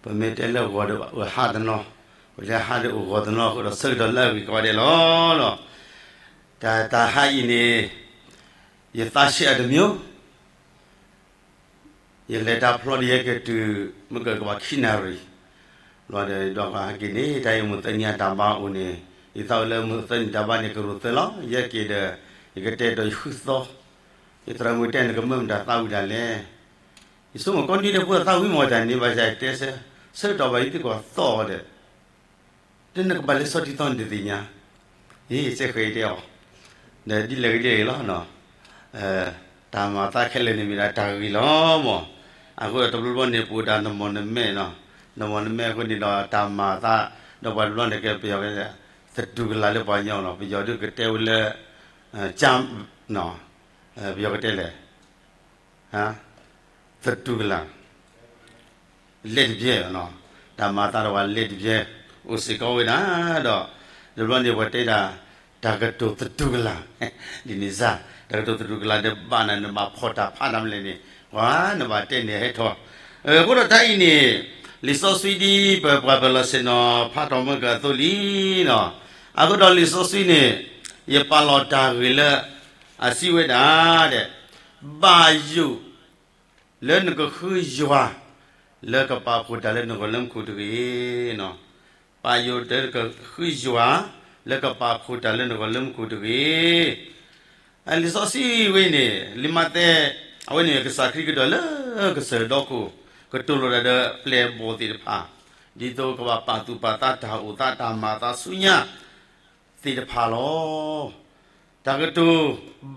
ပမ့ၢ်တဲလၢအဂီၤဒီးဟးတနီၤ, ပတဲဟးဒီးအိၣ်ဂီၤတနီၤအဃိဒီး ဆၢကတီၢ်လၢအဂ့ၤကီးဒဲးလီၤ. တၢ်တၢ်ဟးအံၤန့ၣ် ယသးဆံးအတမံၤ ယလဲၤတၢ်ဖျီဒီးယဟဲက့ၤတုၤ မ့ၢ်ကကဘၣ်ခံနၣ်ရံၣ်, ဘျီဒီးဒီးဟဲက့ၤန့ၣ် တၢ်အံၤမုၢ်သၢနံၤအတၢ်ဘါအိၣ်န့ၣ်, ယသးအိၣ်လၢမုၢ်သၢနံၤတၢ်ဘါန့ၣ် ကရိၣ်သၢလီၤ. ယဟဲက့ၤဒီး ယကတဲဒီးယဃုသီ, ယသရၣ်မုၣ်တဲန့ၣ် ကမၢမတၤသးဝံၣ်ဒၣ်လဲၣ်. ယဆိကမိၣ်ကီၢ်နံၤဒဲးဖိသးဝံၣ်မတၤန့ၣ် ဘၣ်ဆၣ်ယတဲဆၢ, ဆၢကတီၢ်ဘၣ်ယသံကွၢ်သီၣ်ဒီး တနကဘၣ်လၢဆီတံသီန့ၣ်တသ့ၣ်ညါ, ယစဲဃဲၤတဲအီၤ, ဒီးဒ်လဲၣ်ဂ့ၤဒ်လဲၣ်ဂ့ၤလီၤ. တၢ်မၤသးခဲလၢာ်န့ၣ်မ့ၢ်ဒၣ်တၢ်ဂ့ၤလီၤမး, အဃိဒီးတဘျီဘျီန့ၣ် ပအိၣ်ဒၣ်နမီၢ်နမဲာ်နီၤ, နမီၢ်နမဲာ်အဃိန့ၣ်ဒီး တၢ်မၤသး, ဒီးပှၤတဘျီန့ၣ်ကဲပယီၤကဲ, သတူၢ်ကလာ်လၢပှၤကညီနီၤ, ပယီၤဒုးကတဲဝဲလၢ, ကၠၢ်, ပယီၤကတဲလဲၣ် သတူၢ်ကလာ်, လဲၤတပျဲၢ်, တၢ်မၤသးဒီးပှၤလဲၤတပျဲၢ်, အိၣ်စ့ၢ်ကီးဝဲဒၣ်ဒီး, တဘျီန့ၣ်ပှၤတဲဒၣ်, တၢ်ကတိၤသတူၢ်ကလာ်, ဒ်န့ၣ်စ့ၢ်, တၢ်ကတိၤသတူၢ်ကလာ်ဒီးဘၣ်နၤ နဘၣ်ဖီၣ်တၢ်ဖးတၢ်မလဲၣ်န့ၣ်, ပှၤနဘၣ်တဲန့ၣ်ဟဲထီၣ်, အဃိဒီးတၢ်အံၤန့ၣ်, လံာ်စီဆှံဒ်ပပှၤပၢၤလီၢ်ဆ့ၣ်နီၤဖးထီၣ်မ့ၢ်ကအသိးလံနီၤ, အဃိဒီးလံာ်စီဆှံန့ၣ်, ယပာ်လီၤတၢ်ဂ့ၢ်လၢ, အစံးဝဲဒၣ်, ဒဲး ဘၣ်ယိၣ် လၢနကဃုယွၤ, လၢကပာ်ဖှိၣ်တၢ်လၢနဂီၢ်လၢမူခိၣ်တဂ့ၤ, ဘၣ်ယိၣ်လၢနကဃုယွၤ, လၢကပာ်ဖှိၣ်တၢ်လၢနဂီၢ်လၢမူခိၣ်တဂ့ၤ. လံာ်စီဆှံဝဲန့ၣ် လံာ်မးသဲ, အဝဲန့ၣ်ကစၢ်ခရံာ်ကဒီးလၢကစၢၢ်ဒီခိၣ်, ကတိၤလိာ်တၢ်ဒီးပျဲၢ်ဘီၣ်သ့ၣ်တဖၣ်, ဒ်သိးကဘၣ်ပာ်သူၣ်ပာ်သးတၢ်အိၣ်သးတၢ်မၤသးဆူညါ, သ့ၣ်တဖၣ်လီၤ. တၢ်ကတိၤ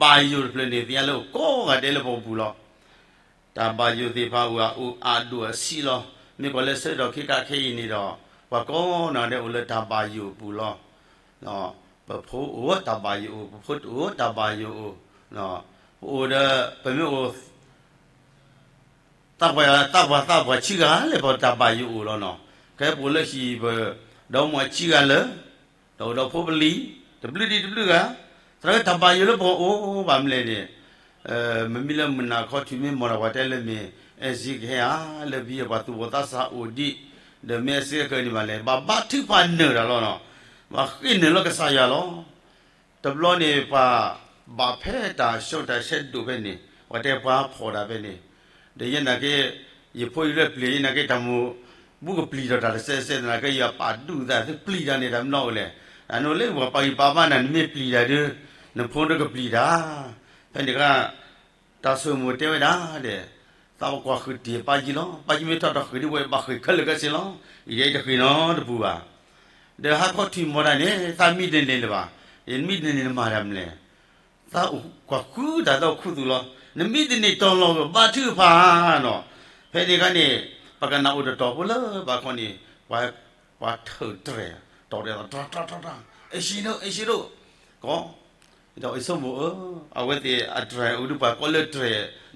ဘၣ်ယိၣ်တဖျၢၣ်န့ၣ် သ့ၣ်ညါလၢအိၣ်ကိးဂၤဒဲးလၢပပူၤလီၤ. တၢ်ဘၣ်ယိၣ်သ့ၣ်တဖၣ်အိၣ်အဒိၣ်အဆံးလီၤ. မ့ၢ်ပှၤလၢဆၢကတီၢ်ခဲကနံၣ်အံၤန့ၣ်ဒီး, ပှၤကိးနီၢ်ဂၤဒဲးအိၣ်လၢတၢ်ဘၣ်ယိၣ်အပူၤလီၤ. ပဖိအိၣ်တၢ်ဘၣ်ယိၣ်အိၣ်, ပဖိတအိၣ်တၢ်ဘၣ်ယိၣ်အိၣ်, ပအိၣ်ဒီး, ပမ့ၢ်အိၣ် သးပှၢ်သးပှၢ်ဆံးဂၤလၢပတၢ်ဘၣ်ယိၣ်အိၣ်လီၤနီၤ. ကဲပအိၣ်လၢဟံၣ်ပ, ဒီးမ့ၢ်ဆံးဂၤလၢ, ဒီးအိၣ်ဒီးဖိပလံၤ, တဘျုးဒံးတဘျုးဂၤ, သရၣ်တၢ်ဘၣ်ယိၣ်လၢပအိၣ်ဘၣ်မလဲၣ်န့ၣ်, မ့မ့ၢ်လၢမုၢ်နၤခီထွံၣ်မ့ၢ်မီၢ်ဒီးပှၤတဲလၢမ့ၢ်, အဲၣ်စ့ကဟဲဧါ, လၢပဟံၣ်ပှၤသူၣ်ဘီၣ်သးစၢ်အိၣ်ဒံး, ဒီးမ့ၢ်အဲၣ်စ့ကန့ၣ်ဘၣ်လဲၣ်, ဘၣ်ဘါထုကဖၣ်နၢၤတၢ်လီၤနီၤ. ဘၣ်ဃ့ၢ်နၢၤလၢကစၢ်ယွၤလီၤ. တဘျီန့ၣ် ပှၤဘၣ်ဖဲတၢ်ဆၢကတီၢ်ဆဲးဒိၣ်ဖဲန့ၣ်, ပှၤတဲပှၤဖှီၣ်တၢ်ဖဲန့ၣ်, ဒီးယဲနာ်က့, ယဖိယလၢပျံၤ ယဲနာ်က့တၢ်မူ, ဘူးကပျံၤဒီးတၢ်တစဲးစဲးသနာ်က့ ယပာ်ဒူၣ်သးသုပျံၤတၢ်န့ၣ် တၢ်မနုၤအိၣ်လဲၣ်. အနီၢ်လၢပှၤပာ်ဂံၢ်ပာ်ဘါနၤ နမ့ၢ်ပျံၤတၢ်ဒီး, နဖိဒီးကပျံၤတၢ်. ဖဲန့ၣ်ခါ တၢ်ဆိမိၣ်တဲဝဲဒၣ်ဒီး, သးပကွၢ်ဃုာ်တ့ၢ်ပၢ်ယံၤလီၤ. ပၢ်ယံၤမ့ၢ်ထီၣ်တၢ်ဃ့ၢ်ဒ်ဝဲ ဘၣ်ဃ့ၢ်ခဲလၢာ်ခဲဆ့လီၤ. ယဲအံၤတဃ့ၢ်နီတပူၤဘၣ်. ဒီးဟါခီထွံၣ်မီၢ်တၢ်န့ၣ် သးမံတန့ၢ်လၢၤဘၣ်. ယမံတန့ၢ်နမၤတၢ်မနုၤလဲၣ်. သးအိၣ်ကွၢ်ဃုာ်တၢ်သးအိၣ်ခူသူၣ်လီၤ. နမံတန့ၢ်တီၤလီၤဂၢၢ်ဘါထုကဖၣ်နီၤ. ဖဲန့ၣ်ခါန့ၣ်, ပကနၣ်အိၣ်တတီၤဖိလၢဘၣ်ခီန့ၣ်, ပှၤ, ပှၤထၢၣ်တြဲၤ, တီၤတြဲၤ, တြဲၤတြဲၤတြဲၤ, အဲၣ်စ့ဒိၣ် အဲၣ်စ့ဒိၣ်, ကီး ဒီးယဆိကမိၣ်ဧၢ, အဝဲသ့ၣ်အတြဲၤအိၣ်ဒုးပှၤကိးလၢတြဲ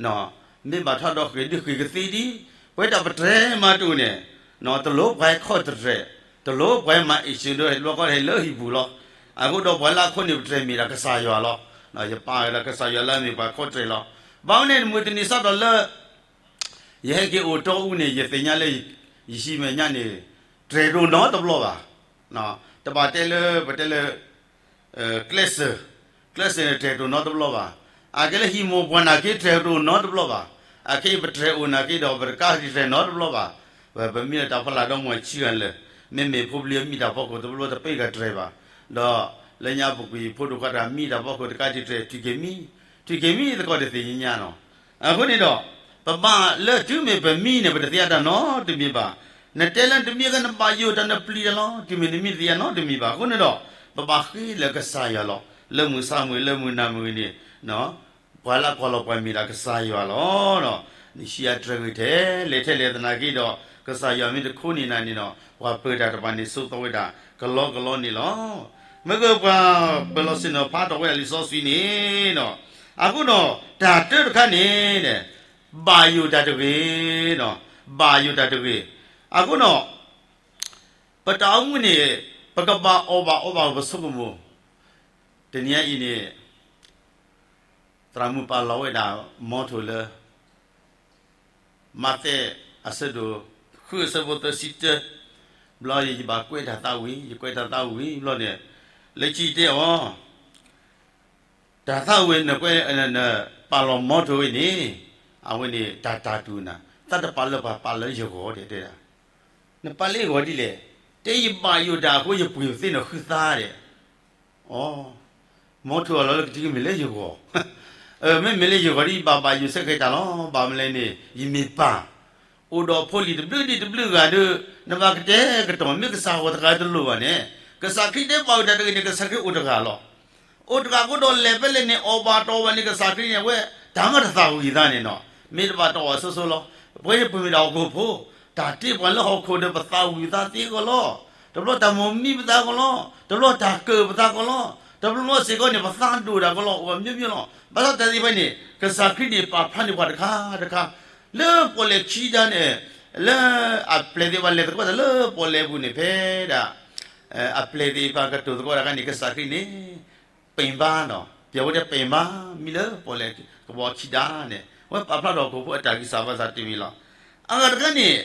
ၤ, မ့ၢ်ဘၣ်ထီၣ်ဒီးဃ့ၢ်ဒုးဃ့ၢ်ကသ့ဒံး, ပဝဲဒၣ်ပတြဲၤမးတအိၣ်န့ၣ်, တလိၣ်ပှၤဟဲခီၣ်တြဲၤ, တလိၣ်ပှၤဟဲမၤအ့ၣ်စ့ဒိၣ် ဟဲလီၤကီၢ်ဟဲလၢဟံၣ်ပူၤလီၤ. အဃိဒီးပှၤလၢအခိၣ်န့ၣ်ပတြဲၤမ့ၢ်ဒၣ်ကစၢ်ယွၤလီၤ. ယပာ်ဝဲဒၣ်ကစၢ်ယွၤလၢအမ့ၢ်ပှၤခီၣ်တြဲၤလီၤ. ဘၣ်မနုၤန့ၣ် မုၢ်တနံၤစးထီၣ်လၢ ယဟဲက့ၤအိၣ်တီအူန့ၣ် ယသ့ၣ်ညါလၢ ယဟံၣ်မဲာ်ညါန့ၣ် တြဲၤတအိၣ်နီတဘျီဘၣ်. တဘၣ်တဲလၢ ပတဲလၢ ကျဲးစၢး, ကျဲးစၢးန့ၣ်တြဲၤတအိၣ်နီတဘျီဘၣ်. အကဲလၢဟံၣ်မိၢ်ပှၢ်နာ်က့တြဲၤတအိၣ်နီတဘျီဘၣ်. အခဲအံၤပတြဲၤအိၣ်နာ်က့ဒီး ပတကးတံာ်တြဲၤနီတဘျီဘၣ်. ပမ့ၢ်လၢတၢ်ဖီလာ်ဒီးမ့ၢ်ဆံးဂၤလၢာ်, မ့မ့ၢ်ဖိပလံၤမံတၢ်ဖီခိၣ်တဘျီတပ့ၢ်ကတြဲၤဘၣ်. ဒီးလၢညါပူၤကွံာ်ဖိဒိၣ်ခွါတဂၤမံတၢ်ဖီခိၣ်တကးတံာ်တြဲၤ ထွံၣ်က့ၤမံ, ထွံၣ်က့ၤမံသကိးတသ့ၣ်ညါညါနီၤ. အဃိန့ၣ်ဒီး ပဘၣ်လၢတုၤမ့ၢ်ပမံန့ၣ် ပတသ့အတၢ်နီတမံၤဘၣ်. နတဲလၢနတမံကဲ နဘၣ်ယိၣ်တၢ်နပျံၤတၢ်လီၤ. တုၤမ့ၢ်နမံတသ့အနီတမံၤဘၣ်. အဃိန့ၣ်ဒီး ပဘၣ်ဃ့လၢကစၢ်ယွၤလီၤ. လၢမုၢ်ဆါမုၢ် လၢမုၢ်နၤမုၢ်ဂ့ၤန့ၣ် ပှၤလၢကွၢ်လီၤပှၤမ့ၢ်ဒၣ်ကစၢ်ယွၤလီၤ. နဟံးအတြဲၤဂ့ၤထဲလဲၣ်ထဲလဲၣ်သနာ်က့ဒီး ကစၢ်ယွၤမ့ၢ်တခိးန့ၢ်နၤန့ၣ်ဒီး ပှၤပၢၤတၢ်တဖၣ်န့ၣ် ဆိးသီဝဲဒၣ်ကလီကလီန့ၣ်လီၤ. မ့ၢ်ကပှၤပၢၤလီၢ်ဆ့ၣ်နီၤဖးထီၣ်ဝဲဒၣ်လံာ်စီဆှံန့ၣ်ဒီး အဃိဒီး တၢ်တၢတခါန့ၣ် ဘၣ်ယိၣ်တၢ်တဂ့ၤ, ဘၣ်ယိၣ်တၢ်တဂ့ၤ. အဃိဒီး ပတၢ်အိၣ်မူန့ၣ် ပကဘၣ်အီၣ်ဘၣ်အီဘၣ်ပဆိကမိၣ်. တနံၤအံၤန့ၣ် သရၣ်မုၣ်ပာ်လီၤဝဲဒၣ် motto လၢ မးသဲအဆၢဒိၣ်ဃုအဆၢဖိသၢဆံတၢ, ဘျီယဘၣ်ကွဲးတၢ်သးဝံၣ်, ယကွဲးတၢ်သးဝံၣ်ဘျီန့ၣ်, လၢခံတဲအီၤ, တၢ်သးဝံၣ်နကွဲး, ပာ်လီၤမီထိၣ်ဝဲန့ၣ်, အဝဲန့ၣ်တၢ်တၢ်တူၢ်နၤ, သးတပာ်လၢပှၤ ပာ်လၢယဂီၢ်တဲတဲဒၣ်, နပာ်လၢယဂီၢ်ဒ်လဲၣ်, တဲယဘၣ်ယိၣ်တၢ်အဃိ ယပှ့ၤသ့ၣ်နီၣ်ဃုသါဒဲး အီ, မီထိၣ်အလီၢ်လၢကထံၣ်ကမ့ၢ်လၢယဂီၢ်, မ့မ့ၢ်လၢယဂီၢ်ဒ်ယဘၣ်ဘၣ်ယိၣ်ဆၢကဲၤတၢ်လီၤ, ဘၣ်မနုၤလဲၣ်န့ၣ် ယမ့ၢ်ပၢ်, အိၣ်ဒီးဖိလံၤတဘျုးဒံးတဘျုးဂၤဒီး, နဘၣ်ကတဲာ်ကတီၤ မ့ၢ်ကစၢ်ဂီၤတဂၤတလိၣ်ဘၣ်န့ၣ်, ကစၢ်ခရံာ်တဲဘၣ်ဝဲတၢ်တဂ့ၤန့ၣ် ကစၢ်ခရံာ်အိၣ်တဂၤလီၤ. အိၣ်တဂၤအဃိဒီးလဲၤဖဲလဲၣ်န့ၣ် အီၣ်ဘၣ်တအီၣ်ဘၣ်န့ၣ် ကစၢ်ခရံာ်န့ၣ် အဝဲတၢ်မၤတသးဝံၣ်သးန့ၣ်နီၤ, မ့ၢ်တဘၣ်တအီၣ်အစိစိလီၤ. ပဝဲန့ၣ်ပမ့ၢ်ဒၣ်ဟီၣ်ခိၣ်ဖိ, တၢ်တ့ပှၤလၢဟီၣ်ခိၣ်ဒီးပသးဝံၣ်သးသ့အဂီၢ်လီၤ. တဘျီတၢ်မိၣ်မံပသးအဂီၢ်လီၤ. တဘျီတၢ်ကၢၣ်ပသးအဂီၢ်လီၤ. တဘျီဘျီစ့ၢ်ကီးန့ၣ် ပသးဒိၣ်တၢ်အဂီၢ်လီၤ. အိၣ်အမျိုးမျိုးလီၤ. ဘၣ်ဆၣ်တၢ်သ့ၣ်တဖၣ်န့ၣ် ကစၢ်ခရံာ်န့ၣ် ပာ်ဖျါန့ၢ်ပှၤတခါတခါ လၢပီၣ်လဲၣ်ခံဒါန့ၣ်, လၢအပျဲၢ်သ့ၣ်တဖၣ်လဲၤသကိးတၢ်လၢပီၣ်လဲၣ်ပူၤန့ၣ် ဖဲဒၣ် အပျဲၢ်သ့ၣ်တဖၣ်ကတိၤသကိးတၢ်အခါန့ၣ် ကစၢ်ခရံာ်န့ၣ် ပ့ၢ်ဘါနီၤ, ပျဲၢ်ဝဲဒၣ်ပ့ၢ်ဘါ မံလၢပီၣ်လဲၣ်ကဝီၤခံဒါန့ၣ် အဝဲပာ်ဖျါထီၣ်ဟီၣ်ခိၣ်ဖိအတၢ်ဂံၢ်စၢ်ဘါစၢ်တမံၤလီၤ. အဂၤတခါန့ၣ်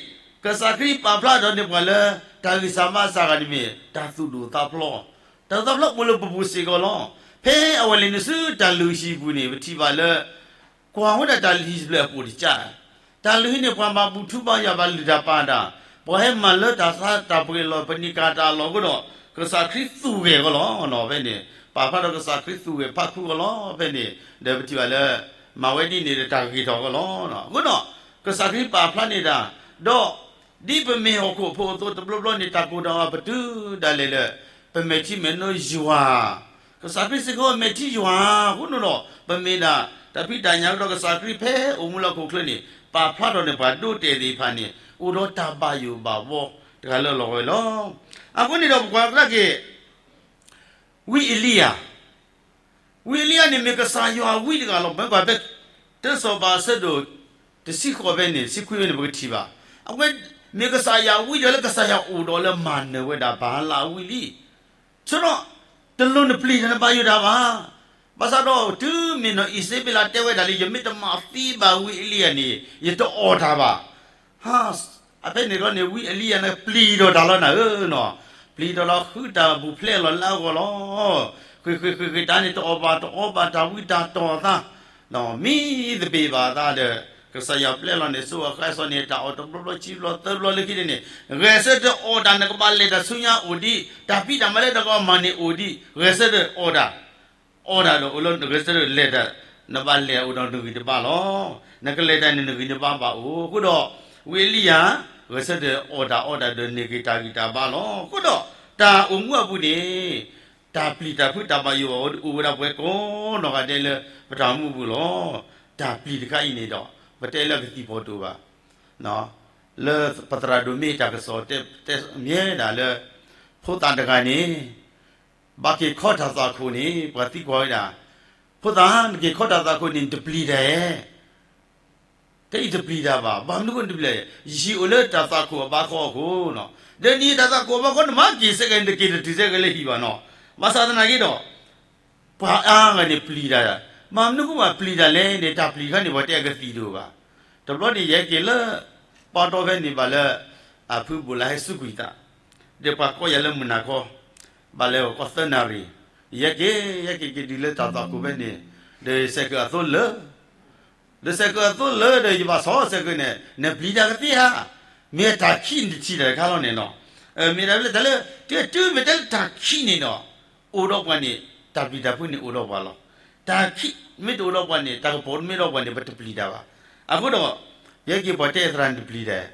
ကစၢ်ခရံာ်ပာ်ဖျါထီၣ်န့ၢ်ပှၤလၢ တၢ်ဂံၢ်စၢ်ဘါစၢ်ဂၤန့ၣ်မ့ၢ် တၢ်သူၣ်ဒိၣ်သးဖျိး, တၢ်သူၣ်ဒိၣ်သးဖျိးအိၣ်လၢပပူၤစ့ၢ်ကီးလီၤ. ဖဲအဝဲလဲၤနုာ်ဆူတၢ်လုၢ်ဟံၣ်ပူၤန့ၣ် ပထံၣ်ဘၣ်လၢ ကွၢ်ဝဲဒၣ်တၢ်လုၢ်ဟံၣ်တဖျၢၣ်အပိၣ်တကၢ်, တၢ်လုၢ်ဟံၣ်န့ၣ် ပှၤဘၣ်ဘူၣ်ထူဘါယွၤ ဘၣ်လုၢ်တၢ်ပာ်တၢ်, ပှၤဟဲမၤလၢတၢ်ဆါတၢ်ပှ့ၤအလီၢ် ပနံၤကၤတၢ်အလီၢ်အဃိဒီး ကစၢ်ခရံာ်သူၣ်ဂဲၤအဂီၢ်လီၤ. ဖဲန့ၣ် ပာ်ဖျါထီၣ်ကစၢ်ခရံာ်သူၣ်ဂဲၤဖးခူအဂီၢ်လီၤ. ဖဲန့ၣ် ဒီးပထံၣ်ဘၣ်လၢ မၤဝဲဒ်န့ၣ်ဒီးတၢ်ဂ့ၤထီၣ်အဂီၢ်လီၤ. အဃိဒီး ကစၢ်ခရံာ်ပာ်ဖျါန့ၢ်တၢ်, ဒီး ဒ်ပမ့ၢ်ဟီၣ်ခိၣ်ဖိအသိး တဘျီဘျီန့ၣ် တၢ်ကိၢ်တၢ်ဂီၤပတုၤဒၣ်လဲာ်လၢ ပမဲာ်ထံမဲာ်နိယွၤ, ကစၢ်ခရံာ်စ့ၢ်ကီးမဲာ်ထံယွၤအဃိန့ၣ်ဒီး ပမ့ၢ်ဒၣ်တၢ်ဖံးတၢ်ညၣ်ကဒီး ကစၢ်ခရံာ်ဖဲအိၣ်မူလၢဟီၣ်ခိၣ်ချၢန့ၣ် ပာ်ဖျါထီၣ်န့ၢ်ပှၤဒိတဲာ်သ့ၣ်တဖၣ်န့ၣ် အိၣ်ဒီးတၢ်ဘၣ်ယိၣ်ဘၣ်ဘှီတဂၤလၢလီၤဝဲလီၤ. အဃိန့ၣ်ဒီးပကွၢ်ကဒါက့ၤ ဝံအ့လံယၤ, ဝံအ့လံယၤန့ၣ်မ့ၢ်ကစၢ်ယွၤအဝံတဂၤလီၤ. ပမ့ၢ်ကွၢ်ဖဲ တၢစီၤပၤအဆၢဒိၣ်တဆံဃိးဖဲန့ၣ် တဆံခွံဖဲန့ၣ် ပကထံၣ်ဘၣ်. အဝဲမ့ၢ်ကစၢ်ယွၤအဝံဒီး လၢကစၢ်ယွၤအိၣ်ဒီးလၢမၤနၢၤဝဲဒၣ်ဘၤလးအဝံလံ. ဆိဒီး တလိၣ်နပျံၤတၢ်နဘၣ်ယိၣ်တၢ်ဘၣ်. ဘၣ်ဆၣ်ဒီးတုၤမ့ၢ်နီၢ်အံၤစ့ဘ့လးတဲဝဲဒၣ်လၢ ယမ့ၢ်တမၤသံဘၣ်ဝံအ့လံယၤန့ၣ် ယတအီၣ်တၢ်ဘၣ်. ဖဲန့ၣ်လီၤန့ၣ် ဝံအ့လံယၤန့ၣ် ပျံၤဒီးတၢ်လီၤနၤဧၢနီၤ, ပျံၤဒီးလီၤဃုတၢ်ဘူၣ်ဖျဲးလီၤလၢအဂီၢ်လီၤ. ဃ့ၢ်ဃ့ၢ်ဃ့ၢ်ဃ့ၢ်တၢ်န့ၣ် တအီၣ်ဘၣ်တအီဘၣ်တၢ်ဝံတၢ်တီၢ်အသး, မံသပ့ၤဘၣ်အသးဒီး ကစၢ်ယွၤပျဲလီၤန့ၣ် စိအဃဲစီန့ၣ် တၢ်အီၣ်တဘျီဘျီခံဘျီသၢဘျီလၢခံန့ၣ်န့ၣ် ဂဲၤဆၢထၢၣ်အီၣ်တၢ် နကဘၣ်လဲၤတၢ်ဆူညါအိၣ်ဒံး, တၢ်ဖံးတၢ်မၤလၢတၢ်ကမၤန့ၣ်အိၣ်ဒံး, ဂဲၤဆၢထၢၣ်အီၣ်တၢ် အီၣ်တၢ်ဒီးအိၣ်လၢဂဲၤဆၢထၢၣ်လဲၤတၢ်, နဘၣ်လဲၤအိၣ်ဒီးနဂံၢ်နဘါလီၤ. နကလဲၤတၢ်န့ၣ် နဂံၢ်နဘါဘၣ်အိၣ်အဃိဒီး ဝံအ့လံယၤ ဂဲၤဆၢထၢၣ်အီၣ်တၢ်အီတၢ်ဒီးန့ၢ်က့ၤတၢ်ဂံၢ်တၢ်ဘါလီၤ. အဃိဒီး တၢ်အိၣ်မူအပူၤန့ၣ် တၢ်ပျံၤတၢ်ဖုးတၢ်ဘၣ်ယိၣ်ဘၣ်ဘှီ အိၣ်ဝဲဒၣ်ပှဲၤကိးနီၢ်ဂၤဒဲးလၢပတၢ်အိၣ်မူအပူၤလီၤ. တၢ်ပျံၤတခါအံၤန့ၣ်ဒီး ပတဲလၢကသံၣ်ဖီဒိၣ်ဘၣ် လၢပသရၣ်ဒိၣ်မ့ၢ်တၢ်ကစီၣ်တဲတဲမြဲဒၣ်လၢ ဖိသၣ်တဂၤန့ၣ် ဘၣ်က့ၤခီတၢ်သွၣ်ခိၣ်န့ၣ် ပှၤသံကွၢ်ဝဲဒၣ်, ဖိသၣ် နက့ၤခီတၢ်သွၣ်ခိၣ်န့ၣ် နတပျံၤတၢ်ဧါ. တၢ်အံၤတပျံၤတၢ်ဘၣ်, ဘၣ်မနုၤဃိနတပျံၤတၢ်, ယဟံၣ်အိၣ်လၢတၢ်သွၣ်ခိၣ်အဘါဃီအဃိနီၤ. ဒီးနံၤတၢ်သွၣ်ခိၣ်အဘါဃီ နမၤက့ၤစဲကဲ နတက့ၤတတုၤစဲကဲလၢဟံၣ်ဘၣ်နီၤ. ဘၣ်ဆၣ်သနာ်က့ဒီး ပှၤအါဂၤန့ၣ်ပျံၤတၢ်, ဘၣ်မနုၤဃိဘၣ်ပျံၤတၢ်လဲၣ်န့ၣ် တၢ်ပျံၤတခါန့ၣ် ပှၤတဲအကသံၣ်ဒိၣ်ဘၣ်. တဘျီန့ၣ် ယဟဲက့ၤလၢ ပီတီဖဲန့ၣ်ဘၣ်လၢ အဖုဘိၣ်လါဟဲစူးကွံာ်သး, ဒီးပှၤကိးယၤလၢမုၢ်နၤခီ, ဘၣ်လဲၤဝဲကီၢ်သၢနၣ်ရံၣ်, ယဟဲက့ၤ ယဟဲက့ၤက့ၤတုၤလၢတၢ်သွၣ်ခိၣ်ဖဲန့ၣ်, ဒီးစဲးကၢးအသိလၢ ဒီးစဲးကၢးအသိလၢဒီး ယဘၣ်စီဆဲးကၢးန့ၣ် နပျံၤတၢ်ကသ့ဧါ. မ့ၢ်တၢ်ခံးနထံၣ်တၢ်တခါလီၤန့ၣ်နီၤ. မ့ၢ်ဒၣ်လၢတၢ်လၢ တုၤမ့ၢ်တဲလၢတၢ်ခံးန့ၣ်ဒီး အိၣ်ဒီးပှၤန့ၣ် တၢ်ပျံၤတၢ်ဖုးန့ၣ်အိၣ်ဒီးပှၤလီၤ. တၢ်ခံးမ့ၢ်တအိၣ်ဒီးပှၤန့ၣ် တၢ်ကပီၤတမ့ၢ်ဒီးပှၤန့ၣ် ပတပျံၤတၢ်ဘၣ်. အဃိဒီး ယဟဲက့ၤပှၤတဲသရၣ်နပျံၤတၢ်,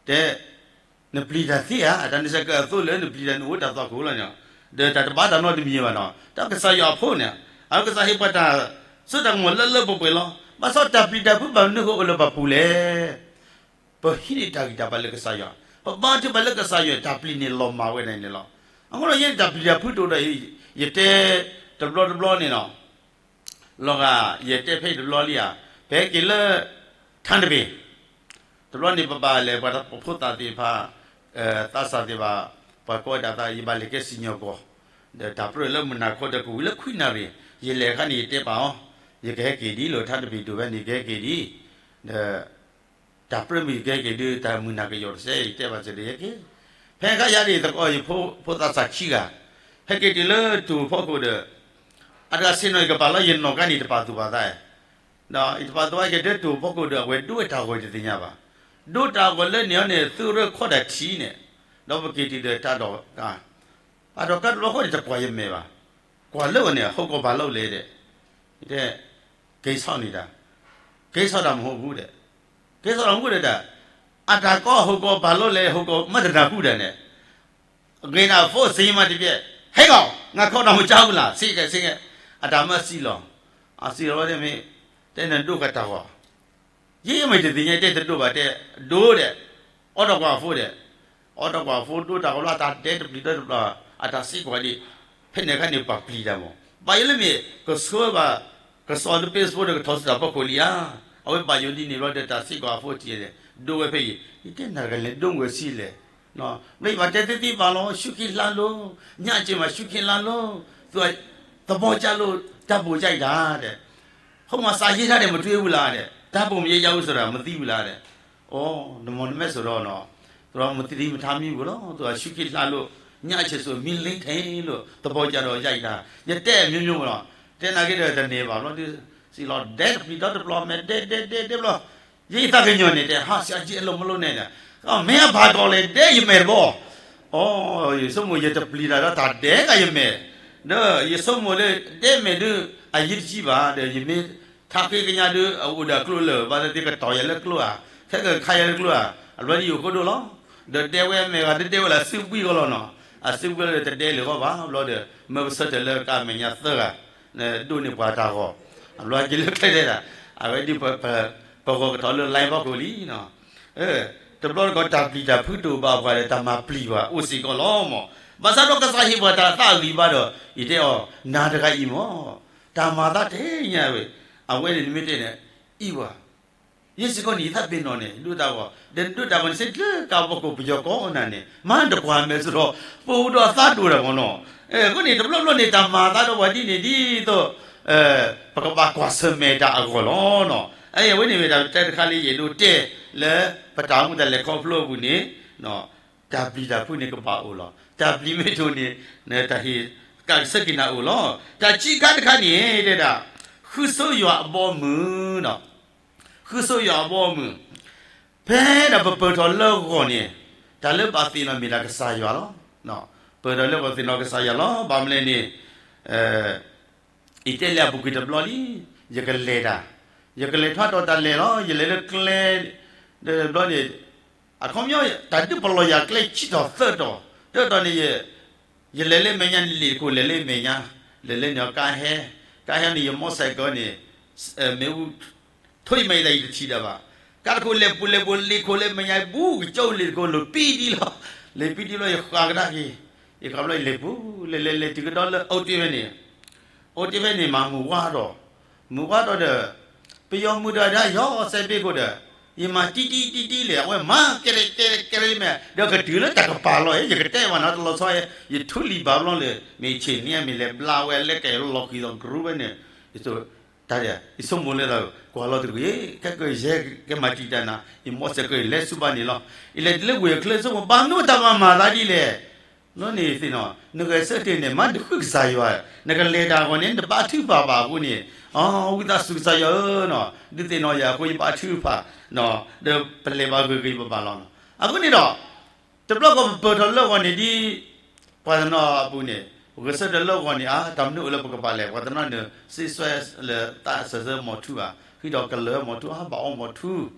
တဲ နပျံၤတၢ်သ့ဧါ. တၢ်န့ၣ်စဲးကၢးအသိလၢ နပျံၤတၢ်န့ၣ်အိၣ်တၢ်သွၣ်ခိၣ်လီၤန့ၣ်, ဒီးတၢ်တဘၣ်တၢ်နီတမံၤဘၣ်နီၤ. တၢ်ကစၢ်ယွၤအဖိန့ၣ် အကစၢ်ဟ့ၣ်ပှၤတၢ်စိတၢ်ကမီၤလၢလၢပှဲၤပှဲၤလီၤ. ဘၣ်ဆၣ်တၢ်ပျံၤတၢ်ဖုးဘၣ်မနုၤဃိအိၣ်လၢပပူၤလဲၣ်. ပဟံးန့ၢ်တၢ်ဂံၢ်တၢ်ဘါလၢကစၢ်ယွၤ, ပဘါထုကဖၣ်လၢကစၢ်ယွၤ တၢ်ပျံၤန့ၣ်လီၤမၢ်ဝဲဒၣ်န့ၣ်လီၤ. အဃိဒီးယဲန့ၣ်တၢ်ပျံၤတၢ်ဖုးတအိၣ်ဒီး ယတဲတဘျီတဘျီန့ၣ်လီၤ. လီၤဂာ် ယတဲဖဲအံၤတဘျီလံဧါ, ပဟဲက့ၤလၢ ထါတဘ့ၣ်, တဘျီန့ၣ်ပဘၣ်လဲၤပှၤဖိသၣ်သ့ၣ်တဖၣ်, သးစၢ်သ့ၣ်တဖၣ်, ပှၤကိးဝဲဒၣ်သး ယဘၣ်လဲၤကဲစံၣ်ညီၣ်ကွီၢ်, ဒီးတၢ်ပြၢလၢမုၢ်နၤခီဒီးကဝံၤလၢခွံနၣ်ရံၣ်, ယလဲၤအခါန့ၣ်ယတဲပာ်အီၤ, ယကဟဲက့ၤဒ်လီၤ ထါတဘ့ၣ်ဒိၣ်ဖဲန့ၣ် ယကဟဲက့ၤဒ်, ဒီး တၢ်ပြၢမုၢ်ကဟဲက့ၤဒုး တၢ်မုၢ်နၤကယီၤတစဲး ယတဲဘၣ်စ့ၢ်ကီး ယဟဲက့ၤ, ဖဲခါယၤဒ်အံၤ ယဖိသၣ်ဆံးဂၤ ဟဲက့ၤတုၤလၢတိၤဖီခိၣ်ဒီး အတဂၤဆ့ၣ်နီၤ ယကပာ်လီၤယနီၢ်ကါန့ၣ် တပာ်သူၣ်ပာ်သး, ဒီးယတပာ်သူၣ်ပာ်သး က့ၤဒၢတိၤဖီခိၣ်ဒီး အဝဲဒိဝဲတၢ်ဂီၤတသ့ၣ်ညါဘၣ်, ဒိတၢ်ဂီၤလၢန့ၣ်အီၤန့ၣ် သုးရၢခီၣ်တၢ်ထံးန့ၣ်, ဒီးပက့ၤတုၤဒီးတၢ်ဒီးကါ အဒီးကါတဘျီဃီန့ၣ် တကွၢ်ယမဲာ်ဘၣ်, ကွၢ်လၢဝဲန့ၣ် ဟီၣ်ကဝီၤပာ်လီၤလဲၣ်ဒီး, တဲ, ကဲဆီၣ်န့ၣ်တၢ်, ကဲဆီၣ်တၢ်မ့ၢ်ဟီၣ်ဘူးဒီး, ကဲဆီၣ်တၢ်မ့ၢ်ဟီၣ်ဘူးဒီးတၢ်, အတၢ်ကီဟီၣ်ကဝီၤပာ်လီၤလဲၣ် ဟီၣ်ကဝီၤမၤတနၢ်ဟူတၢ်န့ၣ်, ဂ့ၤနၤဖိစ့မးတပျဲၢ်, ဟဲဂီၤ ငါခီနီၢ်မုၢ်ကၠါဘူးလၢ် စ့ၢ်ကီးစ့ၢ်ကီး, အတၢ်မၢစံၣ်လီၤ, အစံၣ်လီၤဝဲတဲမ့ၢ်, တဲနဒိကတၢ်ဂီၤ ယဲမ့ၢ်တသ့ၣ်ညါ တဲတဒိဘၣ်တဲ, ဒိဒီး, အီၣ်ဒီးကွၢ်ဖိဒီး, အီၣ်ဒီးကွၢ်ဖိဒိတၢ်ဂီၤလီၤ အတၢ်ဒဲတပျံၤဒီတပျီၤ, အတၢ်စ့ၢ်ကီးဒ်, ဖဲန့ၣ်အခါန့ၣ် ပှၤပျံၤတၢ်မး, ဘၣ်ယိၣ်လၢမ့ၢ် ကဆှၢဘၣ်, ကစီၤလၢ Facebook ဒီးကထီၣ်ဆူတၢ်ဖီခိၣ်လံဧါ, အဝဲဘၣ်ယိၣ်ဒ်န့ၣ်ဘျီဒီး တၢ်စ့ၢ်ကီးအဖိတံၢ်န့ၣ်, ဒိဝဲဖဲအံၤ, ယတဲနၤတဂၤလဲၤဒိဝဲဆံးလဲၣ်, ဘျီယဘၣ်တဲသ့သ့ဘၣ်လီၤ ရှုခံလါလိၤ, ညၣ်စ့မးရှုခံလါလိၤ, သဘီကၢ်လိၤ, တၢ်ဘိၣ်ကၢ်အံၤတၢ်ဒီး ဟိမၤစးယဲၢ်ထါဒီး မတွ့ဝံၤလၢ်ဒီး တၢ်ဘိၣ်မ့ၢ်ယဲယါဝံၤစရီ မသံဝံၤလၢ်ဒီး, အိ, နမီၤနမဲစိးဒီးနီၤ, သရီမသံမထါမံပူၤလီၤ, သရီရှုခံလါလိၤ, ညၣ်အဆဲးစိးမံလ့ထဲလိၤ, သဘီကၢ်ဒီးယါအံၤတၢ်, ယတဲအမျိုးမျိုးလီၤ, တဲနာ်က့ဒီးတန့ၢ်ဘၣ်ဘျီဒုး, စံးလီၤဒဲတပျံၤဒီတပျီၤ မဲာ်ဒဲဒဲဒဲဒဲဘျီ, ယဲယသးကညီၤန့ၣ်တဲ ဟါစံးအက့အလိၤမလိၤန့ၣ်ဒီး, မ့ၢ်အဘၣ်ကီးလဲၣ်ဒဲယမဲာ်တဘီ အိ, ယဆိကမိၣ်ယတပျံၤတၢ်ဒီးတၢ်ဒဲကယမဲာ်, ဒီးယဆိကမိၣ်လၢဒဲမဲာ်ဒုး အယံၤတကံဘၣ်, ဒီးယမ့ၢ်ထါဃ့ကညးဒုး အအိၣ်ဒီးအကျိလၢာ် ဘၣ်သ့ၣ်သ့ၣ်ကတီၤယၤလၢကျိဧါ, ခဲကခါယၤလၢကျိဧါ, အဘျီဒ်ယအိၣ်ဃိဒိၣ်လီၤ, ဒီးဒဲဝဲအမဲာ်ဂၤဒုးဒဲဝဲလၢစုဘှံးကီးလီၤနီၤ, အစုဘှံးလၢတဒဲလၢၤဃီဘၣ်, ဘျီဒီး မၢပဆၢထၢၣ်လၢကါမဲာ်ညါသၢဂၤ, ဒိးန့ၢ်ပှၤတၢ်ဂီၤ, အဘျီက့ၤလၢကျဲတဲဒၣ်, အဝဲဒ် ပဂီၤကထီၣ်လၢ line ဖီခိၣ်လံနီၤ, တဘျီတခီၣ်တၢ်ပျံၤတၢ်ဖုးတအိၣ်ဘၣ်ပှၤဒီး တၢ်မၤပျံၤပှၤအိၣ်စ့ၢ်ကီးလီၤမး, ဘၣ်ဆၣ်ဒီးကစၢ်ဟ့ၣ်ပှၤတၢ်သးအဂံၢ်ဘါဒီး ယတဲအီၤ နၤတဂၤအံၤမး, တၢ်မၤသးတဲညါဝဲ, အဝဲန့ၣ်နမ့ၢ်တဲန့ၣ်, အံၤဝဲ, ယဲစ့ၢ်ကီးန့ၣ် ယသးပ့ၤနီၣ်န့ၣ် ဒိၣ်တၢ်ဂီၤ, ဒီးနဒိၣ်တၢ်ဂီၤန့ၣ် စ့ၢ်ကီးလၢကါဖီခိၣ်ပယီၤကိးနၤန့ၣ် မၤတကွၢ်မဲာ်စရီ, ပအိၣ်ဒီးအသးဒိၣ်တၢ်မးနီၤ, အဃိန့ၣ် တဘျီဘျီန့ၣ် တၢ်မၤသးဒီးပှၤဒ်န့ၣ်ဒ်သိး ပကဘၣ်ကွၢ်ဆၢၣ်မဲာ်တၢ်အဂီၢ်လီၤနီၤ, အဝဲန့ၣ်မ့ၢ်တၢ်တဲတခါလၢ ယအဲၣ်ဒိးတဲလၢ ပတၢ်အိၣ်မူတၢ်လဲၤခီဖျိအပူၤန့ၣ်, တၢ်ပျံၤတၢ်ဖုးန့ၣ်ကဘၣ်အိၣ်လီၤ, တၢ်ပျံၤမ့ၢ်တအိၣ်န့ၣ် တၢ်ဟ့ၣ်ကးကဆၢက့ၤနၤအိၣ်လီၤ, တၢ်ခံခါတခါန့ၣ် တဲဒၣ်, ဃုဆိယွၤအဘီအမုၢ်နီၤ, ဃုဆိယွၤအဘီအမုၢ်, ဖဲဒၣ်ပပၢၢ်ထီၣ်လၢဂီၢ်န့ၣ်, တၢ်လၢဘၣ်သ့ၣ်နီၣ်မ့ၢ်ဒၣ်ကစၢ်ယွၤလီၤ, ပၢၢ်ထီၣ်လၢဂီၢ်သ့ၣ်နီၣ်ကစၢ်ယွၤလီၤ, ဘၣ်မနုၤလဲၣ်န့ၣ် ယတဲလၢအပူၤကွံာ်တဘျီလံ, ယကလဲၤတၢ်, ယကလဲၤထီၣ်ဒီးတၢ်လဲၤလီၤ, ယလဲၤလၢကျဲ, ဒီးတဘျီန့ၣ်, အခီပညီ တၢ်ဒုးပလီၢ်ယၤကျဲဆံတီၤသၢတီၤ, တတီၤန့ၣ် ယလဲၤလၢမဲာ်ညါန့ၣ် လံာ်တခိၣ်လဲၤလၢမဲာ်ညါ, လဲၤလၢန့ၣ်ကါဟဲ, ကါဟဲန့ၣ် ယမီၢ်စဲးကီးန့ၣ်, မ့ၣ်အူ ထိၣ်ယမဲာ်ယတထံၣ်ဒၣ်ဘၣ်, ကါတခိၣ်လဲၤပူၤလဲၤပူၤ လံာ်ခိၣ်လၢမဲာ်ညါဘူး ကကၠီလံာ်တခိၣ်လိာ်ပံဒံလီၤ, လံာ်ပံဒံလီၤ ယဃၣ်ကဒါက့ၤ, ယဃၣ်ဘျီယလဲၤပူၤ, လဲၤလဲၤလဲၤတုၤကဒီးလၢအိၣ်တ့ၢ်ဖဲန့ၣ်, အိၣ်တ့ၢ်ဖဲန့ၣ်မးမုၢ်ဝါဒီး, မုၢ်ဝါဒီးဒီး, ပယီၤမုၢ်ဒီးဒၣ်ယီၤစဲးဘ့ၣ်ခိၣ်ဒီး, ယမၤတံတံတံတံလဲၣ် အဝဲမၤကဲကဲကဲမဲာ် ဒီးကတုၤလၢတၢ်ကပၤလီၤ ယကတဲဘၣ်နီၤတလီၤဆီ, ယထူလံာ်ဘၣ်ဘျီလၢ မ့ၢ်ဆ့ၣ်န့ၣ်မ့ၢ်လဲၤဘျါဝဲလဲၤကဲလီၤဃံၤဒီးကရူၢ်ဝဲန့ၣ်, တၢ် ယဆိကမိၣ်လၢ ကွၢ်လီၤတဂ့ၤ, ခဲကယဲၢ်ကမၤတံာ်တာ်နၤ ယမီၢ်စဲးကီးယလဲၤဆူဘၣ်န့ၣ်လီၤ, ယလဲၤတုၤလၢဝ့ၢ်ချၢဆိကမိၣ် ဘၣ်မနုၤတၢ်မၤမၤသးဒ်လဲၣ်, လီၤန့ၣ်သ့ၣ်နီၤ နဂဲၤဆၢထၢၣ်န့ၣ် မၤတဃုကစၢ်ယွၤ, နကလဲၤတၢ်အဂီၢ်န့ၣ် နတဘၣ်ထုကဖၣ်ဘၣ်အဃိန့ၣ်, အဝံသးစူၤကစၢ်ယွၤဧၢနီၤ ဒုးသ့ၣ်နီၣ်ယၤအဃိယဘၣ်ထုကဖၣ်, ဒီးပလဲၤဘၣ်ဂ့ၤဂ့ၤဘၣ်ဘၣ်လီၤ, အဃိန့ၣ်ဒီး တဘျီဃီပပၢၢ်ထီၣ်လၢဂီၢ်န့ၣ်ဒ် ပှၤတနီၤအပူၤန့ၣ်, ဂဲၤဆၢထၢၣ်လၢဂီၢ်န့ၣ် အါ တၢ်မနုၤအိၣ်လၢပကဘၣ်လဲၤ ပှၤတနီၤန့ၣ် စံးဆှဲလၢသးစၢၢ်ဆၢမီၤထူဘၣ်, ဃုဒီးကလၢၤမီၤထူ အါ ဘၣ်အီၣ်မီၤထူ,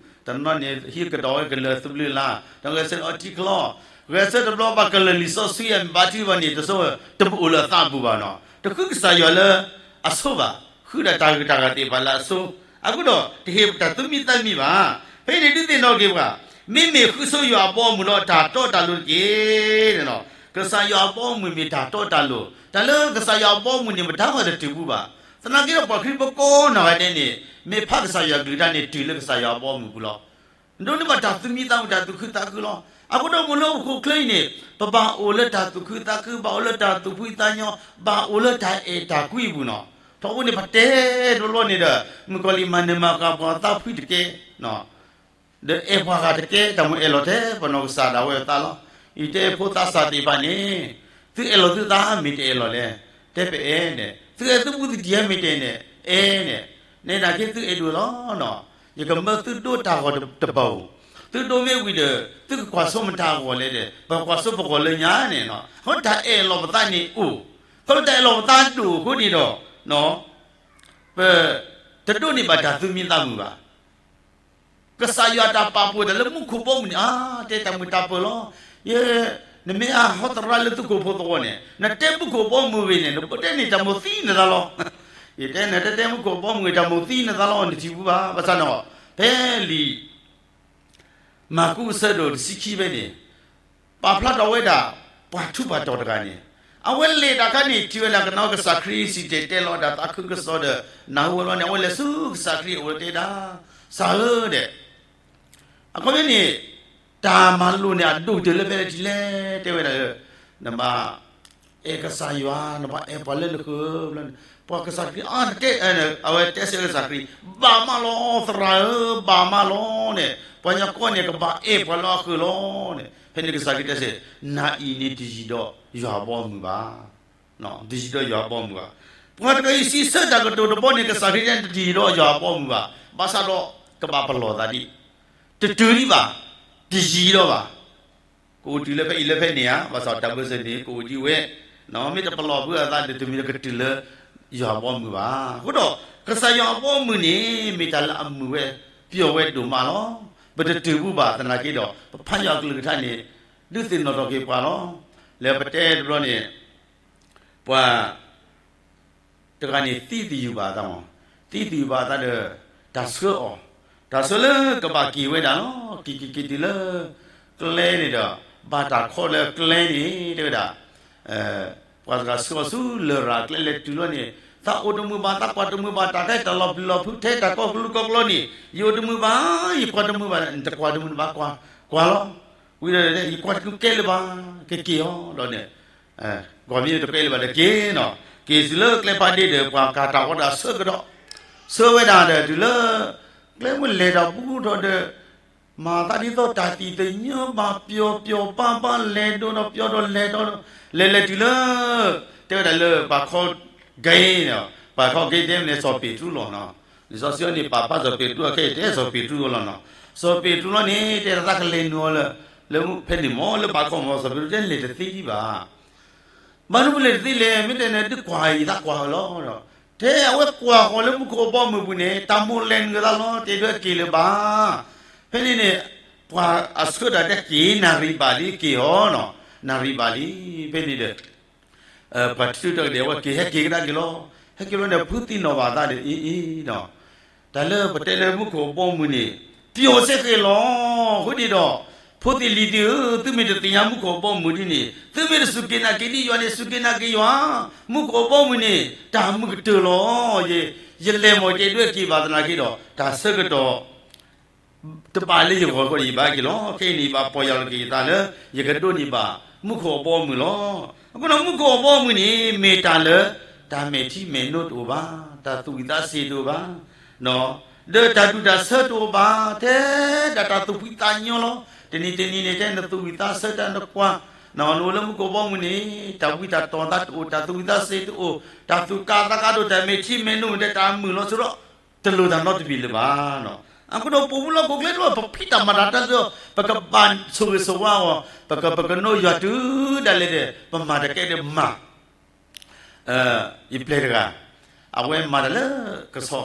တနီၤန့ၣ် ဟံးကဒီးဝဲကလၢၤသဘျုးလါ, ဒီးဂဲၤဆၢထၢၣ်အီထံချီ, ဂဲၤဆၢထၢၣ်တဘျီဘၣ်ကလၢၤလံာ်စီဆှံအမ့ၢ်ဘၣ်ထုဘၣ်န့ၣ် တစိ တမ့ၢ်အိၣ်လၢအသးအပူၤဘၣ်နီၤ, တဃုကစၢ်ယွၤလၢအဆိဘၣ်, ဃုဒၣ်တၢ်ဂုၤတၢ်ဂၤသ့ၣ်တဖၣ်လၢအဆိ, အဃိဒီးတဟ့ၣ်တၢ်သူၣ်မံသးမံဘၣ်, ဖဲန့ၣ်ဒုးသ့ၣ်နီၣ်က့ၤပှၤ, မ့မ့ၢ်ဃုဆိယွၤအဘီအမုၢ်ဒီးတၢ်တီတၢ်လိၤတက့ၢ်, ကစၢ်ယွၤအဘီအမုၢ်မ့ၢ်တၢ်တီတၢ်လိၤ, တၢ်လၢကစၢ်ယွၤအဘီအမုၢ်န့ၣ် မတၤဃီတတုၤဘူးဘၣ်, သနာ်က့ဒီးပှၤခရံာ်ဖိကိးနီၢ်ဂၤဒဲးန့ၣ် မ့ၢ်ဖးကစၢ်ယွၤကလုၢ်ကထါန့ၣ် တုၤလၢကစၢ်ယွၤအဘီအမုၢ်ပူၤလီၤ. ဒိးန့ၢ်ဘၣ်တၢ်သူၣ်မံသးမုာ် တၢ်သူၣ်ခုသးခုလီၤ. အဃိဒီးမ့ၢ်လၢဟီၣ်ခိၣ်ချၢအံၤန့ၣ် ပဘၣ်အိၣ်လၢတၢ်သူၣ်ခုသးခု, ဘၣ်အိၣ်လၢတၢ်သူၣ်ဖှံသးညီ, ဘၣ်အိၣ်လၢတၢ်အဲၣ်တၢ်ကွံအပူၤနီၤ. ထီဘိန့ၣ် ပတဲတဘျီန့ၣ်ဒီး မုၣ်ကီၤလံၢ်မၤနၢၤမၤဃၣ်ပှၤသးဖှံတက့ၢ်. ဒီးအဲၣ်ပှၤဂၤတကဲ တၢ်မ့ၢ်အဲၣ်လီၤထဲပနီၢ်ကစၢ်ဒၣ်ဝဲအသးလီၤ. အံၤတဲဖိသးစၢ်သ့ၣ်တဖၣ်န့ၣ်, သုအဲၣ်လီၤသုသးမ့ၢ်တအဲၣ်လီၤလဲၣ်, တဲပအဲၣ်န့ၣ်, သုအဲၣ်သုဘူးသုတံၢ်မ့ၢ်တအဲၣ်န့ၣ် အဲၣ်န့ၣ်, န့ၣ်နာ်က့သုအဲၣ်ဒိၣ်လီၤနီၤ. ယကမၢသုဒိတၢ်ဂီၤတဘၣ်ဧိၤ, သုဒိမ့ၢ်ဝံၤဒီး သုကကွၢ်စိမတၤအဂီၢ်လဲၣ်ဒီး ပကွၢ်စိပဂီၢ်လၢညါန့ၣ်နီၤ. အဃိတၢ်အဲၣ်လီၤပသးန့ၣ်အိၣ်, ခီဖျိတၢ်အဲၣ်လီၤပသးဒိၣ်အဃိန့ၣ်ဒီး ပတဒိးန့ၢ်ဘၣ်တၢ်သူၣ်မံသးမုာ်ဘၣ်. ကစၢ်ယွၤတၢ်ပာ်ဖှိၣ်တၢ်လၢမူခိၣ်ဘီမုၢ်န့ၣ် အါ တဲတၢ်မုာ်တၢ်ပၢၤလီၤ. ယဲ, နမ့ၢ်အဟီသရၣ်လၢသုးခိၣ်ဖိသဝီန့ၣ် နတဲမူခိၣ်ဘီမုၢ်ဂ့ၤန့ၣ် နဘိတဲန့ၢ်တၢ်မိၣ်သံနသးလီၤ. ယတဲနတတဲမူခိၣ်ဘီမုၢ်ဂ့ၤ တၢ်မိၣ်သံနသးလီၤ နထံၣ်ဘူးဘၣ်. ဘၣ်ဆၣ်န့ၣ် ဖဲလံာ် မၢ်ကူးအဆၢဒိၣ်တဆံခံဖဲန့ၣ် ပာ်ဖျါထီၣ်ဝဲဒၣ် ပှၤထူးပှၤတီၤတဂၤန့ၣ် အဝဲလဲၤတၢ်ခါန့ၣ် ထံၣ်ဝဲဒၣ်ကနီၤကစၢ်ခရံာ်စံၣ်တဲၤတဲလီၤတၢ်သးခုကစီၣ်ဒီး နၢ်ဟူဝဲလီၤန့ၣ် အဝဲလဲၤဆူကစၢ်ခရံာ်အအိၣ်တဲဒၣ်, ကစၢ်ဧၢဒဲး, အခီပညီန့ၣ် တၢ်မၤလိာ်န့ၣ် အဒိၣ်ကတၢၢ်လၢဖဲလဲၣ်ထံလဲၣ် တဲဝဲဒၣ်လၢ နဘၣ် အဲၣ်ကစၢ်ယွၤ နဘၣ်အဲၣ်ပှၤလၢနဃၢၤဘျီန့ၣ် ပှၤကစၢ်ခရံာ် အါ နတဲ အဝဲတဲဆၢကစၢ်ခရံာ် ဘၣ်မးလီၤ သရၣ်ဧၢ ဘၣ်မးလီၤန့ၣ် ပှၤကညီကီၢ်န့ၣ် ကဘၣ်အဲၣ်ပှၤလၢအဃၢၤလီၤန့ၣ် ဖဲန့ၣ်ကစၢ်ခရံာ်တဲဆၢ နၤအံၤန့ၣ်တယံၤဒီးယွၤအဘီအမုၢ်ဘၣ်. တယံၤဒီးယွၤအဘီအမုၢ်ဘၣ်. ပှၤတဂၤအံၤစံးဆၢတၢ်ကတိၤတဘီန့ၣ် ကစၢ်ခရံာ်တဲတယံၤဒီးယွၤအဘီအမုၢ်ဘၣ်. ဘၣ်ဆၣ်ဒီး ကဘၣ်ပလီၢ်သးဒံး တတုၤဒံးဘၣ်, တယံၤဒီးဘၣ်. ကအိၣ်တုၤလၢဖဲအံၤလၢဖဲန့ၣ်ဧါ, ဘၣ်ဆၣ်တၢ်ဘၢၣ်စၢၤန့ၣ် ကအိၣ်ဒံးဝဲ, မ့ၢ်တပလီၢ်ဘၣ်အသးဒီး တမ့ၢ်တကတုၤလၢ ယွၤအဘီအမုၢ်ဘၣ်. အဃိဒီး ကစၢ်ယွၤအဘီအမုၢ်န့ၣ် မ့ၢ်တၢ်လၢအမုာ်ဝဲ ပျီၣ်ဝဲဒိၣ်မးလီၤ. ပတတုၤဘူးဘၣ်သနာ်က့ဒီး ပဖးယွၤအကလုၢ်ကထါန့ၣ် ဒုးသ့ၣ်နီၣ်ထီၣ်က့ၤပှၤလီၤ. လၢပတဲတဘျီန့ၣ် ပှၤ တဂၤန့ၣ်သံသယုၢ်ဘၣ်အသးမး, သံသယုၢ်ဘၣ်အသးဒီး တၢ်ဆှၢအီၤ, တၢ်ဆှၢလၢကဘၣ်က့ၤဝဲဒၣ်လီၤ. က့ၤက့ၤက့ၤတုၤလၢ ကျဲန့ၣ်ဒီး ဘၣ်တၢ်ခီလၢကျဲန့ၣ် တဲဝဲဒၣ်, ပှၤတဂၤဆှၢအီၤဆူလရာ်ကျဲ လဲၤတုၤလီၤန့ၣ် သးအိၣ်တမုာ်ဘၣ် သးကွၢ်တမုာ်ဘၣ် တၢ်ခဲတၢ်လီၤပျံၤလီၤဖုးထဲတၢ်ကီၢ်ကလူးကီၢ်ကျီန့ၣ် ယအိၣ်တမုာ်ဘၣ် ယကွၢ်တမုာ်ဘၣ် နတကွၢ်တမုာ်ဘၣ်ကွၢ် ကွၢ်လီၤ. ဝံၤဒီး ယကွၢ်တမုာ်ကဲလၢၤဘၣ် ကက့ၤအီၤဒီးန့ၣ် ကွၢ်မ့ၢ်တကဲလၢၤဘၣ်ဒီးက့ၤနီၤ, က့ၤတုၤလၢကျဲဖးဒ့ဒီး ပှၤကၤတၢ်အီၣ်တၢ်ဆၢကဒီး, ဆှၢဝဲဒၣ်ဒီးတုၤလၢ ကျဲမုၢ်လဲၤဒီးဘူးထီၣ်ဒီး မၤသးဒ်သိးတၢ်သံၣ်သညါဘၣ် ပျီပျီဘၣ်ဘၣ် လဲၤဒီးပျီဒီးလဲၤဒီး လဲၤလဲၤတုၤလၢ တဲဝဲဒၣ်လၢပှၤခီ gate န့ၣ်, ပှၤခီ gate တဲန့ၣ် စီၤပ့းတရူးလီၤနီၤ. လံာ်စီဆှံန့ၣ် ပာ်ဖျါစီၤပ့းတရူးအခဲအံၤ တဲစီၤပ့းတရူးလီၤနီၤ. စီၤပ့းတရူးလီၤန့ၣ် တဲဒၣ်သးကလဲၤနုာ်အီၤလၢ လၢဖဲန့ၣ်မ့ၢ်လၢပှၤခီမ့ၢ် စီၤပ့းတရူးတဲလဲၤတသ့ဒံးဘၣ် ဘၣ်မနုၤပလဲၤတသ့လဲၣ် မ့ၢ်တဲန့ၣ် ဒုးကွၢ်အံၤသးကွၢ်လီၤဒီး ထဲအဝဲကွၢ်ဃီၤလၢမူခိၣ်အဘီအမုၢ်ပူၤန့ၣ် တၢ်မိၣ်လဲၤနုာ်သးလီၤ တဲဒွဲၣ်က့ၤလၢၤဘၣ်. ဖဲန့ၣ်န့ၣ် ပှၤအဆှၢတၢ်တဲက့ၤ နၣ်ရံၣ်ဘၣ်လံ က့ၤအီၤနီၤ, နၣ်ရံၣ်ဘၣ်လံ. ဖဲန့ၣ်ဒီး ပှၤထံၣ်တၢ်ကဒဲးဝဲက့ၤ ဟဲက့ၤကဒါက့ၤလီၤ. ဟဲက့ၤလီၤန့ၣ် ဖုသံနီၣ်ဘၣ်သးဒီး အ့အ့ဒီး တၢ်လၢပတဲလၢမူခိၣ်အဘီအမုၢ်န့ၣ် ပျီၣ်စ့ၢ်ကီးလီၤ. အဃိန့ၣ်ဒီး ဖိသ့ၣ်လံၤသ့ၣ်ဧၢ, သုမ့ၢ်တသ့ၣ်ညါမူခိၣ်အဘီအမုၢ်ဒ်န့ၣ် သုမ့ၢ်တစူၢ်က့ၤနာ်က့ၤဒ်ယွၤန့ၣ် စူၢ်က့ၤနာ်က့ၤယွၤ, မူခိၣ်အဘီအမုၢ်န့ၣ် တၢ်မုာ်ကတၢၢ်လီၤ. ယလဲၤမ့ၢ်တဲဒွဲၣ်က့ၤဘၣ်သနာ်က့ဒီး တၢ်ဆၢကတီၢ် တဘၣ်လၢယဂီၢ်အဃိဒီး ယဘၣ်က့ၤလီၤ. ခဲအံၤန့ၣ် ယဘၣ်ပီၢ်ယၢ်လီၤက့ၤယသးလၢ ယကဒိးန့ၢ်ဘၣ် မူခိၣ်အဘီအမုၢ်လီၤ. အဃိဒီးမူခိၣ်အဘီအမုၢ်န့ၣ် မ့ၢ်တၢ်လၢ တၢ်မဲာ်ထံမဲာ်နိတအိၣ်ဘၣ်, တၢ်သူၣ်ဝံၣ်သးစ့ၤတအိၣ်ဘၣ်, ဒီးတၢ်ဒူၣ်တၢ်ဆၢတအိၣ်ဘၣ်, ထဲဒၣ်တၢ်သူၣ်ဖှံသးညီလီၤ. တနံၤတနံၤန့ၣ် ထဲနသူၣ်ဝံၣ်သးဆၢတၢ်နကွၢ်, နအိၣ်လၢမူခိၣ်အဘီအမုၢ်န့ၣ် တၢ်ဝံတၢ်တီၤသးတအိၣ်, တၢ်သူၣ်ဝံၣ်သးစ့ၤတအိၣ်, တၢ်သူၣ်က့ၣ်သးကါတအိၣ်, တၢ်မဲာ်ထံမဲာ်နိမ့ၢ်တဲတၢ်မုာ်လီၤဆိဒီး တလိၣ်တၢ်နီတမံၤလၢၤဘၣ်. အဃိဒီးပအိၣ်မူလၢဟီၣ်ခိၣ်ချၢဒီး ပဖံးတၢ်မၤတၢ်တၢ်ဒီး ပကဘၣ်ဆိၣ်ဂ့ၤဆိၣ်ဝါအီၤ, ပက ပကနိးယွၤတုၤဒၣ်လဲာ်ဒီး ပမၤတၢ်ကဲဒီးမၤ ယပျဲၢ်တဂၤ အဝဲမၤတၢ်လၢကဆီ,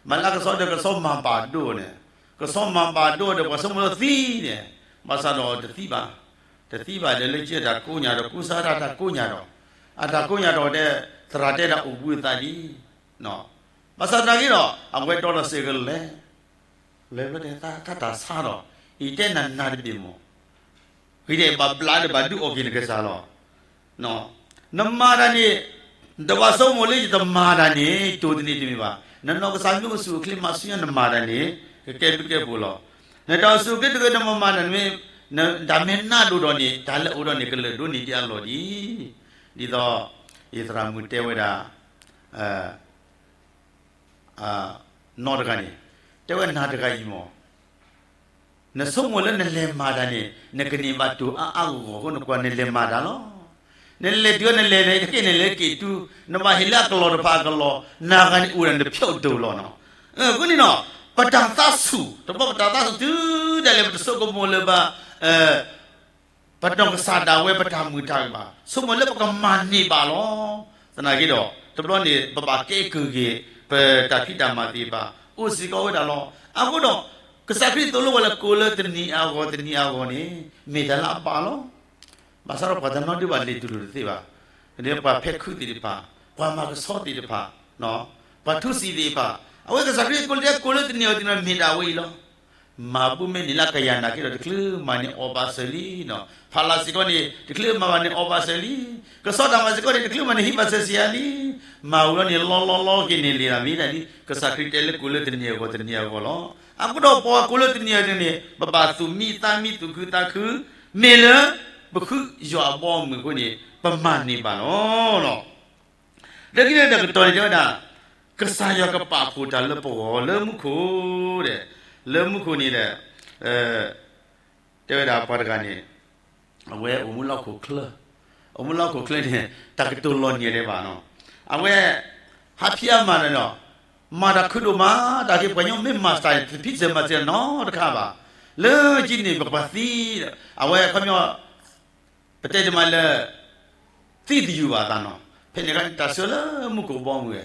မၤလၢကဆီဒီးကဆီမၤဘၣ်ဒိၣ်န့ၣ်, ကဆီမၤဘၣ်ဒိၣ်ဒီးပှၤဆိကမိၣ်လၢသံန့ၣ်, ဘၣ်ဆၣ်ဒီးတသံဘၣ်, တသံဘၣ်ဒီးလၢကၠံၣ်တၢ်ကိးညၣ်ဒီးကူစါတၢ်တၢ်ကိးညၣ်ဒီး, အတၢ်ကိးညၣ်ဒီးတဲ, သရၣ်တဲဒၣ်အိၣ်ဘှံးအသးဒ် ဘၣ်ဆၣ်သနာ်က့ဒီး အဝဲဒီဒီးစ့ၢ်ကီးလဲၤ, လဲၤဘျီတဲ တၢ်ဆါဒီး, အံၤတဲနၤနၤတဘ့ၣ်မး, ဂ့ၤဒဲးဘၣ်ဘျးဒီးဘၣ်ဒုးအီၣ်က့ၤနကစၢ်လီၤ. နမၤတၢ်န့ၣ်, နတဘၣ်ဆိကမိၣ်လၢယတမၤတၢ်န့ၣ် တိၢ်တန့ၢ်တမံၤဘၣ်. နနီၢ်ကစၢ်မ့ၢ်အိၣ်ဆူၣ်အိၣ်ချ့မၤဆူညါနမၤတၢ်န့ၣ် ကကဲဘျုးကဲဖှိၣ်လီၤ. နတၢ်အိၣ်ဆူၣ်အိၣ်ချ့တဂ့ၤ နမၤမၤတၢ်န့ၣ်, တၢ်မ့ၢ်နးဒိၣ်ဒီးန့ၣ် တၢ်လၢအအိၣ်ဒီးန့ၣ် ကလၢာ်ဒိၣ်န့ၢ်ဒံးအလီၢ်ဒ်, ဒ်သိး ယသရၣ်မုၣ်တဲဝဲဒၣ် နီၢ်တဂၤန့ၣ်, တဲဝဲနၤတဂၤအံၤမး, နဆိကမိၣ်လၢနလဲၤမၤတၢ်န့ၣ် နကန့ၢ်ဘၣ်တိၢ်အါအါဂီၢ်ဂီၢ်အဃိ နကွၢ်နလဲၤမၤတၢ်လီၤ. နလဲၤတုၤနလဲၤန့ၣ် တက့ၢ်နလဲၤက့ၤတုၤ နဘၣ်ဟ့ၣ်လၢအကလီၢ်တဖၣ်အကလီၢ် နၤဂၤန့ၣ်အိၣ်ဒီးနဖျိးဒိၣ်လီၤနီၤ. အဃိန့ၣ်နီၤ ပတၢ်သးဆူၣ် တဘျီပတၢ်သးဆူၣ်တုၤဒၣ်လဲာ် ပတဆိကမိၣ်လၢၤဘၣ် ပနီၢ်ကစၢ်ဒၣ်ဝဲပတၢ်မုာ်တၢ်ဘၣ် ဆိကမိၣ်လၢပကမၤန့ၢ်ဘၣ်လီၤ. သနာ်က့ဒီး တဘျီန့ၣ် ပဘၣ်ကဲကုၢ်က့ၤ ပတၢ်ဖံးတၢ်မၤသ့ၣ်တဖၣ် အိၣ်စ့ၢ်ကီးဝဲဒၣ်လီၤ. အဃိဒီး ကစၢ်ခရံာ်သိၣ်လိဝဲလၢကိးလၢတနံၤအဂီၢ်တနံၤအဂီၢ်န့ၣ် မ့ၢ်တၢ်လၢအဘၣ်လီၤ. ဘၣ်ဆၣ်ဒီးပှၤတနီၤဒုးဘၣ်လဲၤတူၢ်လိာ်တသ့ဘၣ်. ဒ်ပှၤဖဲခုးသ့ၣ်တဖၣ် ပှၤမၤကဆှီသ့ၣ်တဖၣ် ပှၤထူစံးသ့ၣ်တဖၣ် အဝဲကစၢ်ခရံာ်ကိးလၢကိးလၢတနံၤအဂီၢ်တနံၤမ့ၢ်ဒၣ်ဝဲအံၤလီၤ. မၤဘူၣ်မ့ၢ်န့ၢ်လၢကယၤနာ်က့ဒီး တချုးမၤန့ၢ်အီၤဘၣ်စၢၤလံနီၤ. ဖးလၢ်စ့ၢ်ကီးန့ၣ် တချုးမၤဘၣ်န့ၢ်အီၤဘၣ်စၢၤလံ. ကဆီတၢ်မၤစ့ၢ်ကီးန့ၣ် တချုးမၤန့ၢ်ဟံၣ်ဘၣ်စၢၤစံးယၤလံ. မၤဝံၤလီၤန့ၣ် လီလီလီက့ၤန့ၣ်လံလီၤ မ့ၢ်ဒၣ်ဒ် ကစၢ်ခရံာ်တဲလၢကိးလၢတနံၤအဂီၢ်တနံၤအဂီၢ်လီၤ. အဃိဒီးပှၤကိးလၢတနံၤအဂီၢ်တနံၤန့ၣ် ပဘၣ်သူၣ်မံသးမံသူၣ်ခုသးခု မ့ၢ်လၢ ပဃုယွၤအဘီအမုၢ်အဃိန့ၣ် ပမၤန့ၢ်ဘၣ်လီၤ. လၢခံလၢတၢ်ကတီၢ်န့ၣ်တဲဝဲဒၣ် ကစၢ်ယွၤကပာ်ဖှိၣ်တၢ်လၢပဂီၢ်လၢမူခိၣ်ဒီး လၢမူခိၣ်န့ၣ်ဒီး တဲဝဲဒၣ်ပှၤတဂၤန့ၣ် အဝဲအိၣ်မူလၢဟီၣ်ခိၣ်ချၢ, အိၣ်မူလၢဟီၣ်ခိၣ်ချၢန့ၣ် တၢ်ကတိၤလီၤညံၤဒဲးဘၣ်နီၤ. အဝဲ ဟးဖံးအါမးဒီး မၤတၢ်ခုဒိၣ်မး တၢ်က့ၤပှၤကညီမ့ၢ်မၤတၢ်န့ၣ် တဖံးစၢၤမၤစၢၤနီတခါဘၣ်. လၢခံန့ၣ် ပပှၤသံ, အဝဲခီပညီ ပတဲတမံၤလၢ သံသယုၢ်ဘၣ်အသးနီၤ. ဖဲန့ၣ်အခါန့ၣ် တၢ်ဆှၢလၢမူခိၣ်ဘီမုၢ်ဝဲ,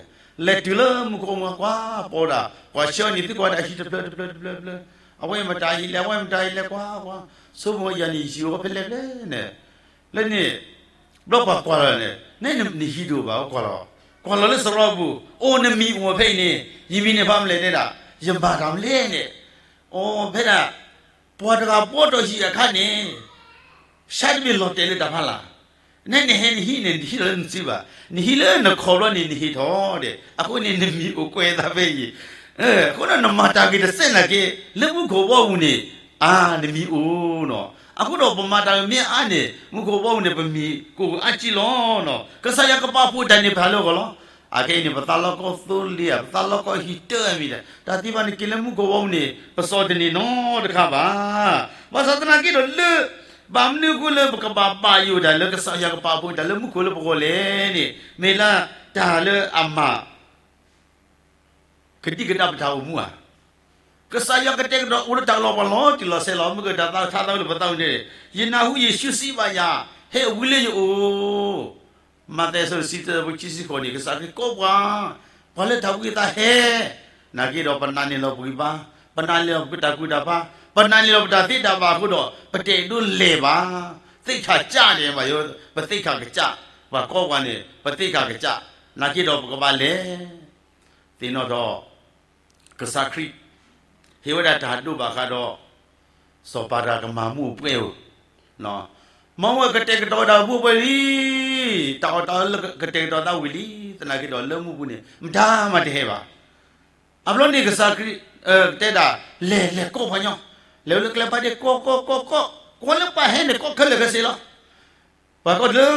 လဲၤတုၤလၢမူခိၣ်ဘီမုၢ်ကွၢ်ပီၤဒၣ် ပှၤဆှၢန့ၢ်သုကွၢ်ဒၣ်ဟံၣ်တဖျၢၣ်တဖျၢၣ်တဖျၢၣ်တဖျၢၣ်, အဝဲမတၤဟံၣ်လဲၣ် အဝဲမတၤဟံၣ်လဲၣ်ကွၢ်ကွၢ်, ဆိကမိၣ်ယၤန့ၣ်ယံာ်အိၣ်ဖဲလဲၣ်ဖဲလဲၣ်န့ၣ်, လၢန့ၣ် ဘျီပှၤကွၢ်လီၤန့ၣ် နဲနဟံၣ်ဒိၣ်ဘၣ် ကွၢ်လီၤ, ကွၢ်လီၤလၢစရီပူၤ, အိၣ်နမံၤအိၣ်ဖဲအံၤန့ၣ် ယမံၤန့ၣ်ဖးမလဲၣ်တဲဒၣ်, ယမၤတၢ်မလဲၣ်န့ၣ်, အိၣ်ဖဲဒၣ် ပှၤတဂၤဘှီထီၣ်ဟံၣ်အခါန့ၣ် ဆါတဘ့ၣ်လီၤတဲာ်လၢတၢ်ဖးလၢ်, နဲနဟဲနဟံၣ်န့ၣ် နဟံၣ်လီၤလၢနစုဘၣ်, နဟံၣ်လၢနခီဘျီန့ၣ် နဟံၣ်ထီၣ်ဒီး အဃိန့ၣ် နမံၤအိၣ်ကွဲးသးဖဲအံၤ, အဃိဒီးနမၤတၢ်ဂ့ၤတစဲးနာ်က့ လၢမူခိၣ်ဘီမုၢ်န့ၣ် အါ နမံၤအိၣ်နီၤ. အဃိဒီးပမၤတၢ်ဂ့ၤမ့ၢ်အါန့ၣ် မူခိၣ်ဘီမုၢ်န့ၣ် ပမံၤကအိၣ်အါကံလီၤနီၤ. ကစၢ်ယွၤကပာ်ဖှိၣ်တၢ်န့ၣ်ဖးလၢအဂီၢ်လီၤ. အခဲအံၤန့ၣ် ပသးလီကီသိလ့ၣ်ဧါ, ပသးလီကီဟံၣ်တၢ်မံၤဒီး တၢ်သ့ၣ်တဖၣ်န့ၣ်က့ၤလၢမူခိၣ်ဘီမုၢ်န့ၣ် ပစီတန့ၢ်နီတခါဘၣ်. ဘၣ်ဆၣ်သနာ်က့ဒီးလၢ ဘၣ်မနုၤအဃိလၢပကဘၣ်ဘၣ်ယိၣ်တၢ်လၢကစၢ်ယွၤကပာ်ဖှိၣ်တၢ်လၢမူခိၣ်လၢပဂီၢ်လဲၣ်န့ၣ် မ့ၢ်လၢတၢ်လၢအမၤ ကဒံကဒါပတၢ်အိၣ်မူဧါ. ကစၢ်ယွၤကတဲာ်ကတီၤအိၣ်လၢတၢ်လီၢ်ပှၤလီၤတံၢ်လီၤဆဲးလီၤ. မ့ၢ်ကတၢ်သးထါသးဝံၤလၢပသးဝံၤန့ၣ် ယနၢ်ဟူယ့ၣ်ၡူးစံးဘၣ်ယၤ, ဟဲဝံလၢယအိၣ် မးသဲအဆၢတဆံတၢ အဆၢဖိခံဆံဃိးန့ၣ် ကစၢ်ခရံာ်ကိးပှၤ, ပှၤလၢတၢ်ဝံသးဟဲ, နာ်က့ဒီးပနာ်န့ၢ်လီၤပဂံၢ်ပဘါ, ပနာ်န့ၢ်လီၤပတၢ်ကူၣ်တၢ်ဖး, ပနာ်န့ၢ်လီၤပတၢ်သ့တၢ်ဘၣ်အဃိဒီး ပတအဲၣ်ဒိးလဲၤဘၣ်. သ့ၣ်ခၣ်ကၠၣ်န့ၣ် ဘၣ်ယိၣ် ပသ့ၣ်ခၣ်ကစၢ်, ပှၤကိးပှၤန့ၣ် ပသ့ၣ်ခၣ်ကစၢ်, နာ်က့ဒီးပကဘၣ်လဲၤ သ့ၣ်နီၣ်ထီၣ် ကစၢ်ခရံာ် ဟ့ၣ်ဝဲဒၣ်တၢ်ဒိးဘၣ်ဃးဒီး စီၤပၤတဂၤကမၤမူးပှဲၤဧိၤ, မၤမူးကတဲာ်ကတီၤဝဲဒၣ်အပူၤပှဲၤလံ, တၢ်အီၣ်တၢ်အီလၢကတဲာ်ကတီၤသးဝံၤလံ, သနာ်က့ဒီးလၢမူပူၤန့ၣ် မတၤမးတဟဲဘၣ်. အဘျီန့ၣ်ကစၢ်ခရံာ် တဲဒၣ် လဲၤလဲၤကိးပှၤကညီ, လဲၤဝဲလၢကျဲဖးဒ့ၣ် ကိးကိးကိးကိး, ကိးလၢပှၤဟဲန့ၣ် ကိးခဲလၢာ်ခဲဆ့လီၤ. ပှၤကိးလၢ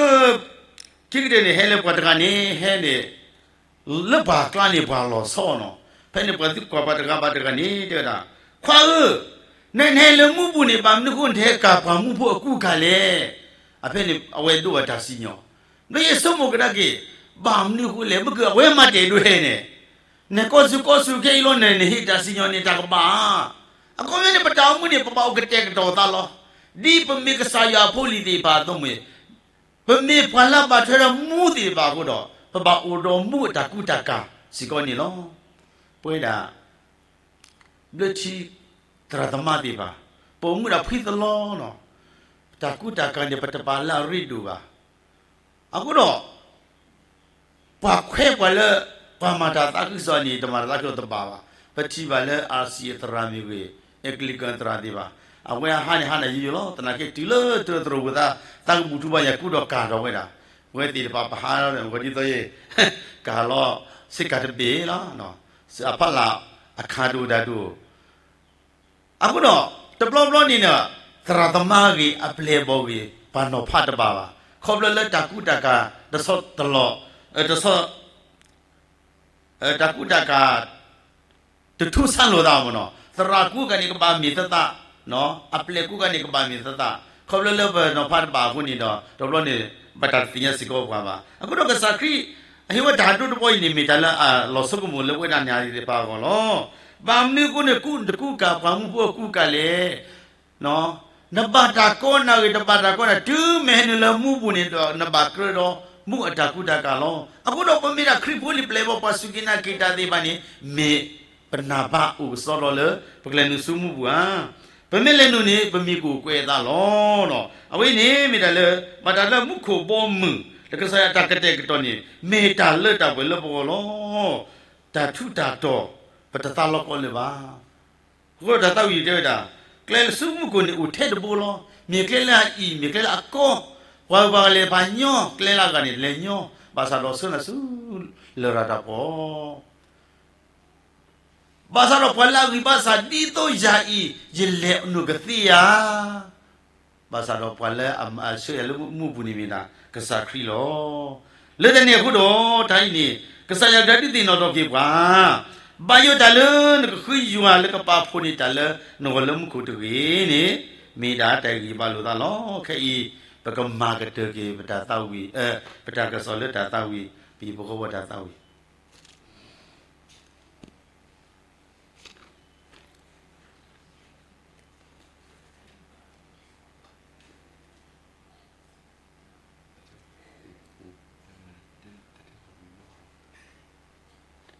ခံကတၢၢ်န့ၣ် ဟဲလၢပှၤတဂၤန့ၣ် ဟဲန့ၣ် လၢပှၤကျါန့ၣ် ပှၤလီၤဆီနီၤ. ဖဲန့ၣ်ပှၤသံကွၢ်ပှၤတဂၤဘၣ်တဂၤန့ၣ် တဲဝဲဒၣ်, ခွါဧၢ, နနဟဲလၢမူပူၤန့ၣ် ဘၣ်မနုၤအဃိနတဟဲကၤပှၤမူဖိအကူအကၤလဲၣ်. အဖဲန့ၣ် အဝဲဒိးဘၣ်တၢ်စံၣ်ညီၣ်, ဒီးယဆိကမိၣ်ကဒါက့ၤ ဘၣ်မနုၤအဃိလဲၣ်, မ့ၢ်ကအဝဲမၤတအဲၣ်ဒိးဟဲန့ၣ် နကိးစူၤကိးစူၤခဲအံၤလီၤန့ၣ် နဟ့ၣ်တၢ်စံၣ်ညီၣ်န့ၣ် တၢ်ကဘၣ်ဧါ. အခီပညီန့ၣ် ပတၢ်အိၣ်မူန့ၣ် ပဘၣ်အိၣ်ကတဲာ်ကတီၤသးလီၤ. ဒ်ပမ့ၢ်ကစၢ်ယွၤအဖိအလံၤသ့ၣ်တဖၣ်အသိးမ့ၢ် ပမ့ၢ်ပှၤလၢအဘၣ်ထွဲဒီးမူသ့ၣ်တဖၣ်အဃိဒီး ပဘၣ်အိၣ်ဒီးမူအတၢ်ကူတၢ်ကၤစ့ၢ်ကီးန့ၣ်လီၤ. ပဝဲဒၣ် ဘျၢထံ သရၣ်သမါသ့ၣ်တဖၣ် ပအိၣ်မူဒၣ်ဖှံသလီလီၤ. တၢ်ကူတၢ်ကၤန့ၣ် ပတပာ်လၢအရ့ဒိၣ်ဘၣ်. အဃိဒီး ပှၤခွဲးပှၤလၢ ပှၤမၤတၢ်သးခုကစီၣ်န့ၣ် တမၤတၢ်သးခုကစီၣ်တဘၣ်ဘၣ်. ပထံၣ်ဘၣ်လၢ RCA သရၣ်မ့ၢ်ဂ့ၤ, Anglican သရၣ်သ့ၣ်တဖၣ် အဝဲအဟါန့ၣ် ဟါန့ၣ်ယိယိလီၤ. သနာ်က့တုၤလၢတြီသရိာ်ပူၤသး သးကဘူၣ်ထူဘၣ်ယၤ ကူဒီးကၤထီၣ်ဝဲဒၣ်. ပဝဲသ့ၣ်တဖၣ်ပဟးလီၤ ဂီၤဒ်သိးယဲ ကၤလီၤ ဆ့ကၤတဘ့ၣ်လီၤ. စးဖးလၢအခါဒိၣ်ဒၣ်ဒိၣ် အဃိဒီး တဘျီဘျီန့ၣ်ဒီး သရၣ်သမါဂ့ၤ အပျဲၢ်အဘီၣ်ဂ့ၤ ပှၤနီၤဖးတဘၣ်ဘၣ်. ခီဖျိလၢတၢ်ကူတၢ်ကၤ တဆီတလီၢ် တဆီ တၢ်ကူတၢ်ကၤ တထူးဆန်းလိာ်သးမ့ၢ်နီၤ. သရၣ်ကူကၤန့ၣ် ကဘၣ်မ့ၢ်သးသး အပျဲၢ်ကူကၤန့ၣ် ကဘၣ်မ့ၢ်သးသး, ခီဖျိလၢပနီၤဖးတဘၣ်အဃိန့ၣ်ဒီး တဘျီန့ၣ် ဘၣ်တၢ်တသ့ၣ်ညါစ့ၢ်ကီးပှၤဘၣ်. အဃိဒီးကစၢ်ခရံာ် အဟ့ၣ်ဝဲတၢ်ဒိတဘီအံၤန့ၣ် မ့ၢ်တၢ်လၢအလီၤဆိကမိၣ်လၢပဝဲဒၣ်နၤယၤသ့ၣ်တဖၣ်အဂီၢ်လီၤ. ဘၣ်မနုၤအဃိန့ၣ် ကူတကူကၤ ပှၤမူဖိအကူကၤလဲၣ်. နဘၣ်တၢ်ကီနၢ်ဂ့ၤ တဘၣ်တၢ်ကီနၢ် တုၤမ့ၢ်ဟဲနုာ်လၢမူပူၤန့ၣ်ဒီး နဘၣ်ကြၢးဒီးမူအတၢ်ကူတၢ်ကၤလီၤ. အဃိဒီးပမ့ၢ်ဒၣ်ခရံာ်ဖိလံ ပျဲၢ်ဘီပှၤစူၢ်က့ၤနာ်က့ၤတၢ်သ့ၣ်တဖၣ်န့ၣ် မ့ၢ်ပနၢ်ပၢ်အိၣ်ကစီဒီလၢ ပကလဲၤနုာ်ဆူမူပူၤဧါ. ပမ့ၢ်လဲၤနုာ်န့ၣ် ပမံၤကအိၣ်ကွဲးအသးလီၤ. အဝဲအံၤန့ၣ်မ့ၢ်တၢ်လၢ ဘၣ်တၢ်လၢမူခိၣ်ဘီမုၢ် လၢကစၢ်ယွၤတၢ်ကတဲာ်ကတီၤန့ၣ် မ့ၢ်တၢ်လၢတၢ်ပှဲၤလၢပဂီၢ်လီၤ. တၢ်ထူးတၢ်တီၤ ပတသးလီၤကီးလၢၤဘၣ်. အဃိတၢ်သးဝံၣ်တဲဝဲဒၣ်, ကျဲလၢဆူမူခိၣ်န့ၣ်အိၣ်ထဲတဘိလီၤ. မ့ၢ်ကျဲလၢအအံၣ် မ့ၢ်ကျဲလၢအကီ, ပှၤဂုၤပှၤဂၤလဲၤတဖၣ်ညီ, ကျဲလၢအဂၤန့ၣ်လဲၤညီ, ဘၣ်ဆၣ်ဒီးဆှၢနၤဆူ လရာ်တၢ်ဖီၣ် ဘၣ်ဆၣ်ဒီးပှၤလၢအဂံၢ်ဘါစၢ် ဒ်သိးယၤအံၤ ယလဲၤနုာ်ကသ့ဧါ. ဘၣ်ဆၣ်ဒီးပှၤလၢအဆှၢယၤလၢမူပူၤန့ၣ်မ့ၢ်ဒၣ် ကစၢ်ခရံာ်လီၤ. လၢတၢ်န့ၣ်အဃိဒီး တၢ်အံၤန့ၣ် ကစၢ်ယွၤကဒုးသ့ၣ်နီၣ်ထီၣ်က့ၤပှၤ, ဘၣ်ယိၣ်တၢ်လၢနကဃုယွၤလၢကပာ်ဖှိၣ်န့ၢ်တၢ်လၢနဂီၢ်လၢမူခိၣ်တဂ့ၤန့ၣ် မ့ၢ်ဒၣ်တၢ်ဂံၢ်ဘါလိာ်သးလီၤ. ခဲအံၤ ပကမၤကတၢၢ်က့ၤပတၢ်သးဝံၣ်, ပတၢ်ကစီၣ်လၢတၢ်သးဝံၣ်, ပဟံၣ်ဖိဃီဖိတၢ်သးဝံၣ်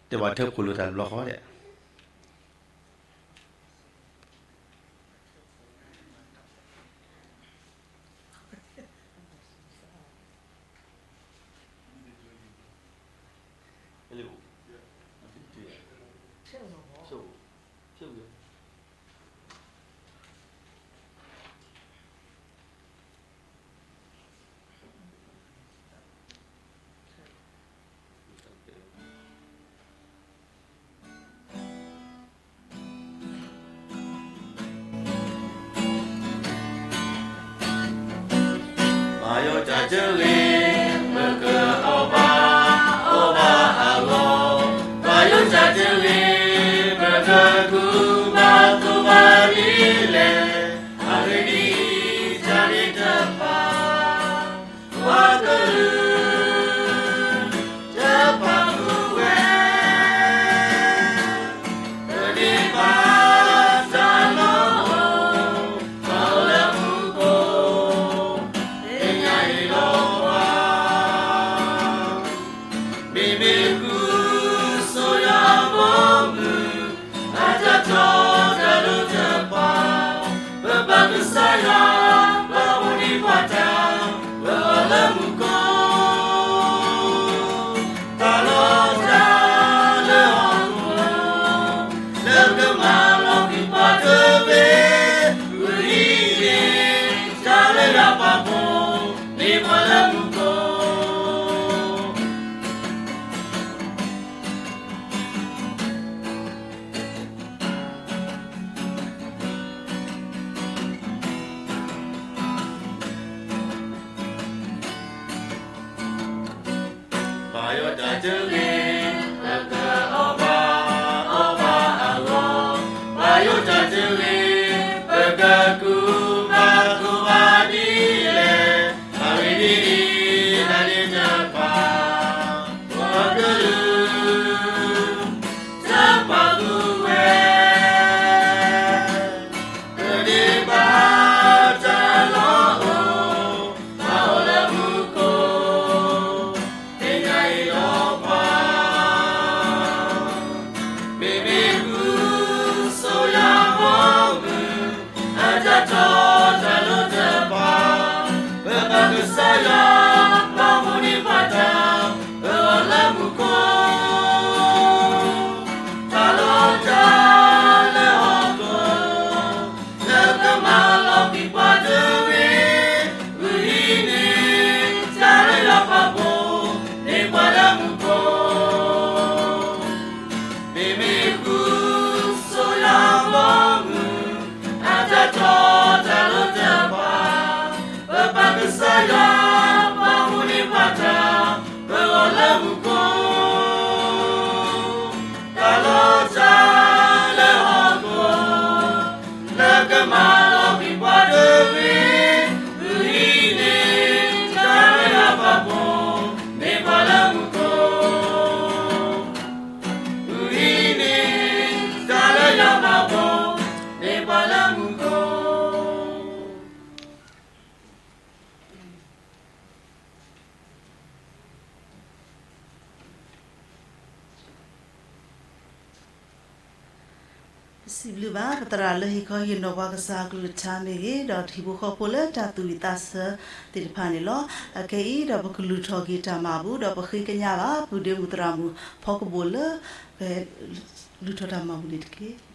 တဲဘၣ်ထၢဖှိၣ်လိာ်တၢ်တဘျီဃီဒဲး.ပယီၤတၢ်တဂ့ၤ ပကအီၣ်ဘၣ်အီဘၣ်အဂီၢ်, ပယီၤတၢ်တဂ့ၤ ပကကူဘၣ်ကူဘၣ်ဒ်လဲၣ်, အဂ့ၢ်ဒ်အံၤ, တၢ်န့ၣ်တဖၣ် ပှၤကလုာ် တပာ်ဃုာ်ဝဲ ပဒ့ဘၣ်တၢ်လီၢ်အိၣ် ပအိၣ်လၢမူခိၣ် သ့ၣ်ညါအံၤလီၤပှၤ မ့မ့ၢ်ဃုဆိယၤအဘီအမုၢ် အတၢ်ထီၣ်တၢ်လီၢ်တဖၣ် ပဘၣ်ကစၢ်ယွၤ ပအိၣ်န့ၢ်ပှၤတၢ် ပအိၣ်လၢမူခိၣ် တၢ်လီၢ်တၢ်လၢဟီၣ်ခိၣ် လၢကမၤလီၤက့ၤပှၤတဂ့ၤ, ဝံၤအံၤန့ၣ် တၢ်လၢယွၤပာ်ဖှိၣ် န့ၢ်ပှၤလၢမူခိၣ် ပယီၤတၢ်တဂ့ၤ ပကအီၣ်ဘၣ်အီဘၣ်အဂီၢ်, ပယီၤတၢ်တဂ့ၤ ပကကူဘၣ်ကူဘၣ်ဒ်လဲၣ်, အဂ့ၢ်ဒ်အံၤ တၢ်န့ၣ်တဖၣ် ပှၤကလုာ် တပာ်ဃုာ်ဝဲ ပဒ့ဘၣ်တၢ်လီၢ်အိၣ် ပအိၣ်လၢမူခိၣ် သ့ၣ်ညါအံၤလီၤပှၤ မ့မ့ၢ်ဃုဆိယၤအဘီအမုၢ် အတၢ်ထီၣ်တၢ်လီၢ်တဖၣ် ပဘၣ်ကစၢ်ယွၤ ပအိၣ်န့ၢ်ပှၤတၢ် ပအိၣ်လၢမူခိၣ် တၢ်လီၢ်တၢ်လၢဟီၣ်ခိၣ် လၢကမၤလီၤက့ၤပှၤတဂ့ၤ, ဝံၤအံၤန့ၣ် တၢ်လၢယွၤပာ်ဖှိၣ် န့ၢ်ပှၤလၢမူခိၣ် မ့မ့ၢ်ဃုဆိယၤအဘီအမုၢ် အတၢ်ထီၣ်တၢ်လီၢ်တဖၣ် ပဘၣ်ကစၢ်ယွၤ စံးဘျုးဘၣ်ပသရၣ်လၢဟ့ၣ်ခီဟ့ၣ်နီၤပှၤကစၢ်အကလုၢ်ကထါမ့ၢ်ဂ့ၤ, ဒီးဟံၣ်ဖိဃီဖိလၢတၢ်သူၣ်ဝံၣ်သးဆၢသ့ၣ်တဖၣ်န့ၣ်လီၤ. အခဲအံၤဒီးပကလုၢ်ထီၣ်က့ၤတၢ်မၤပူၤ, ဒီးပဃ့ကညးဘၣ် ပုၢ်ဒ့မုၣ်သရၣ်မုၣ်ဖီကဘိၣ်လၢ ပလုၢ်ထီၣ်တၢ်မၤပူၤန့ၣ်တက့ၢ်.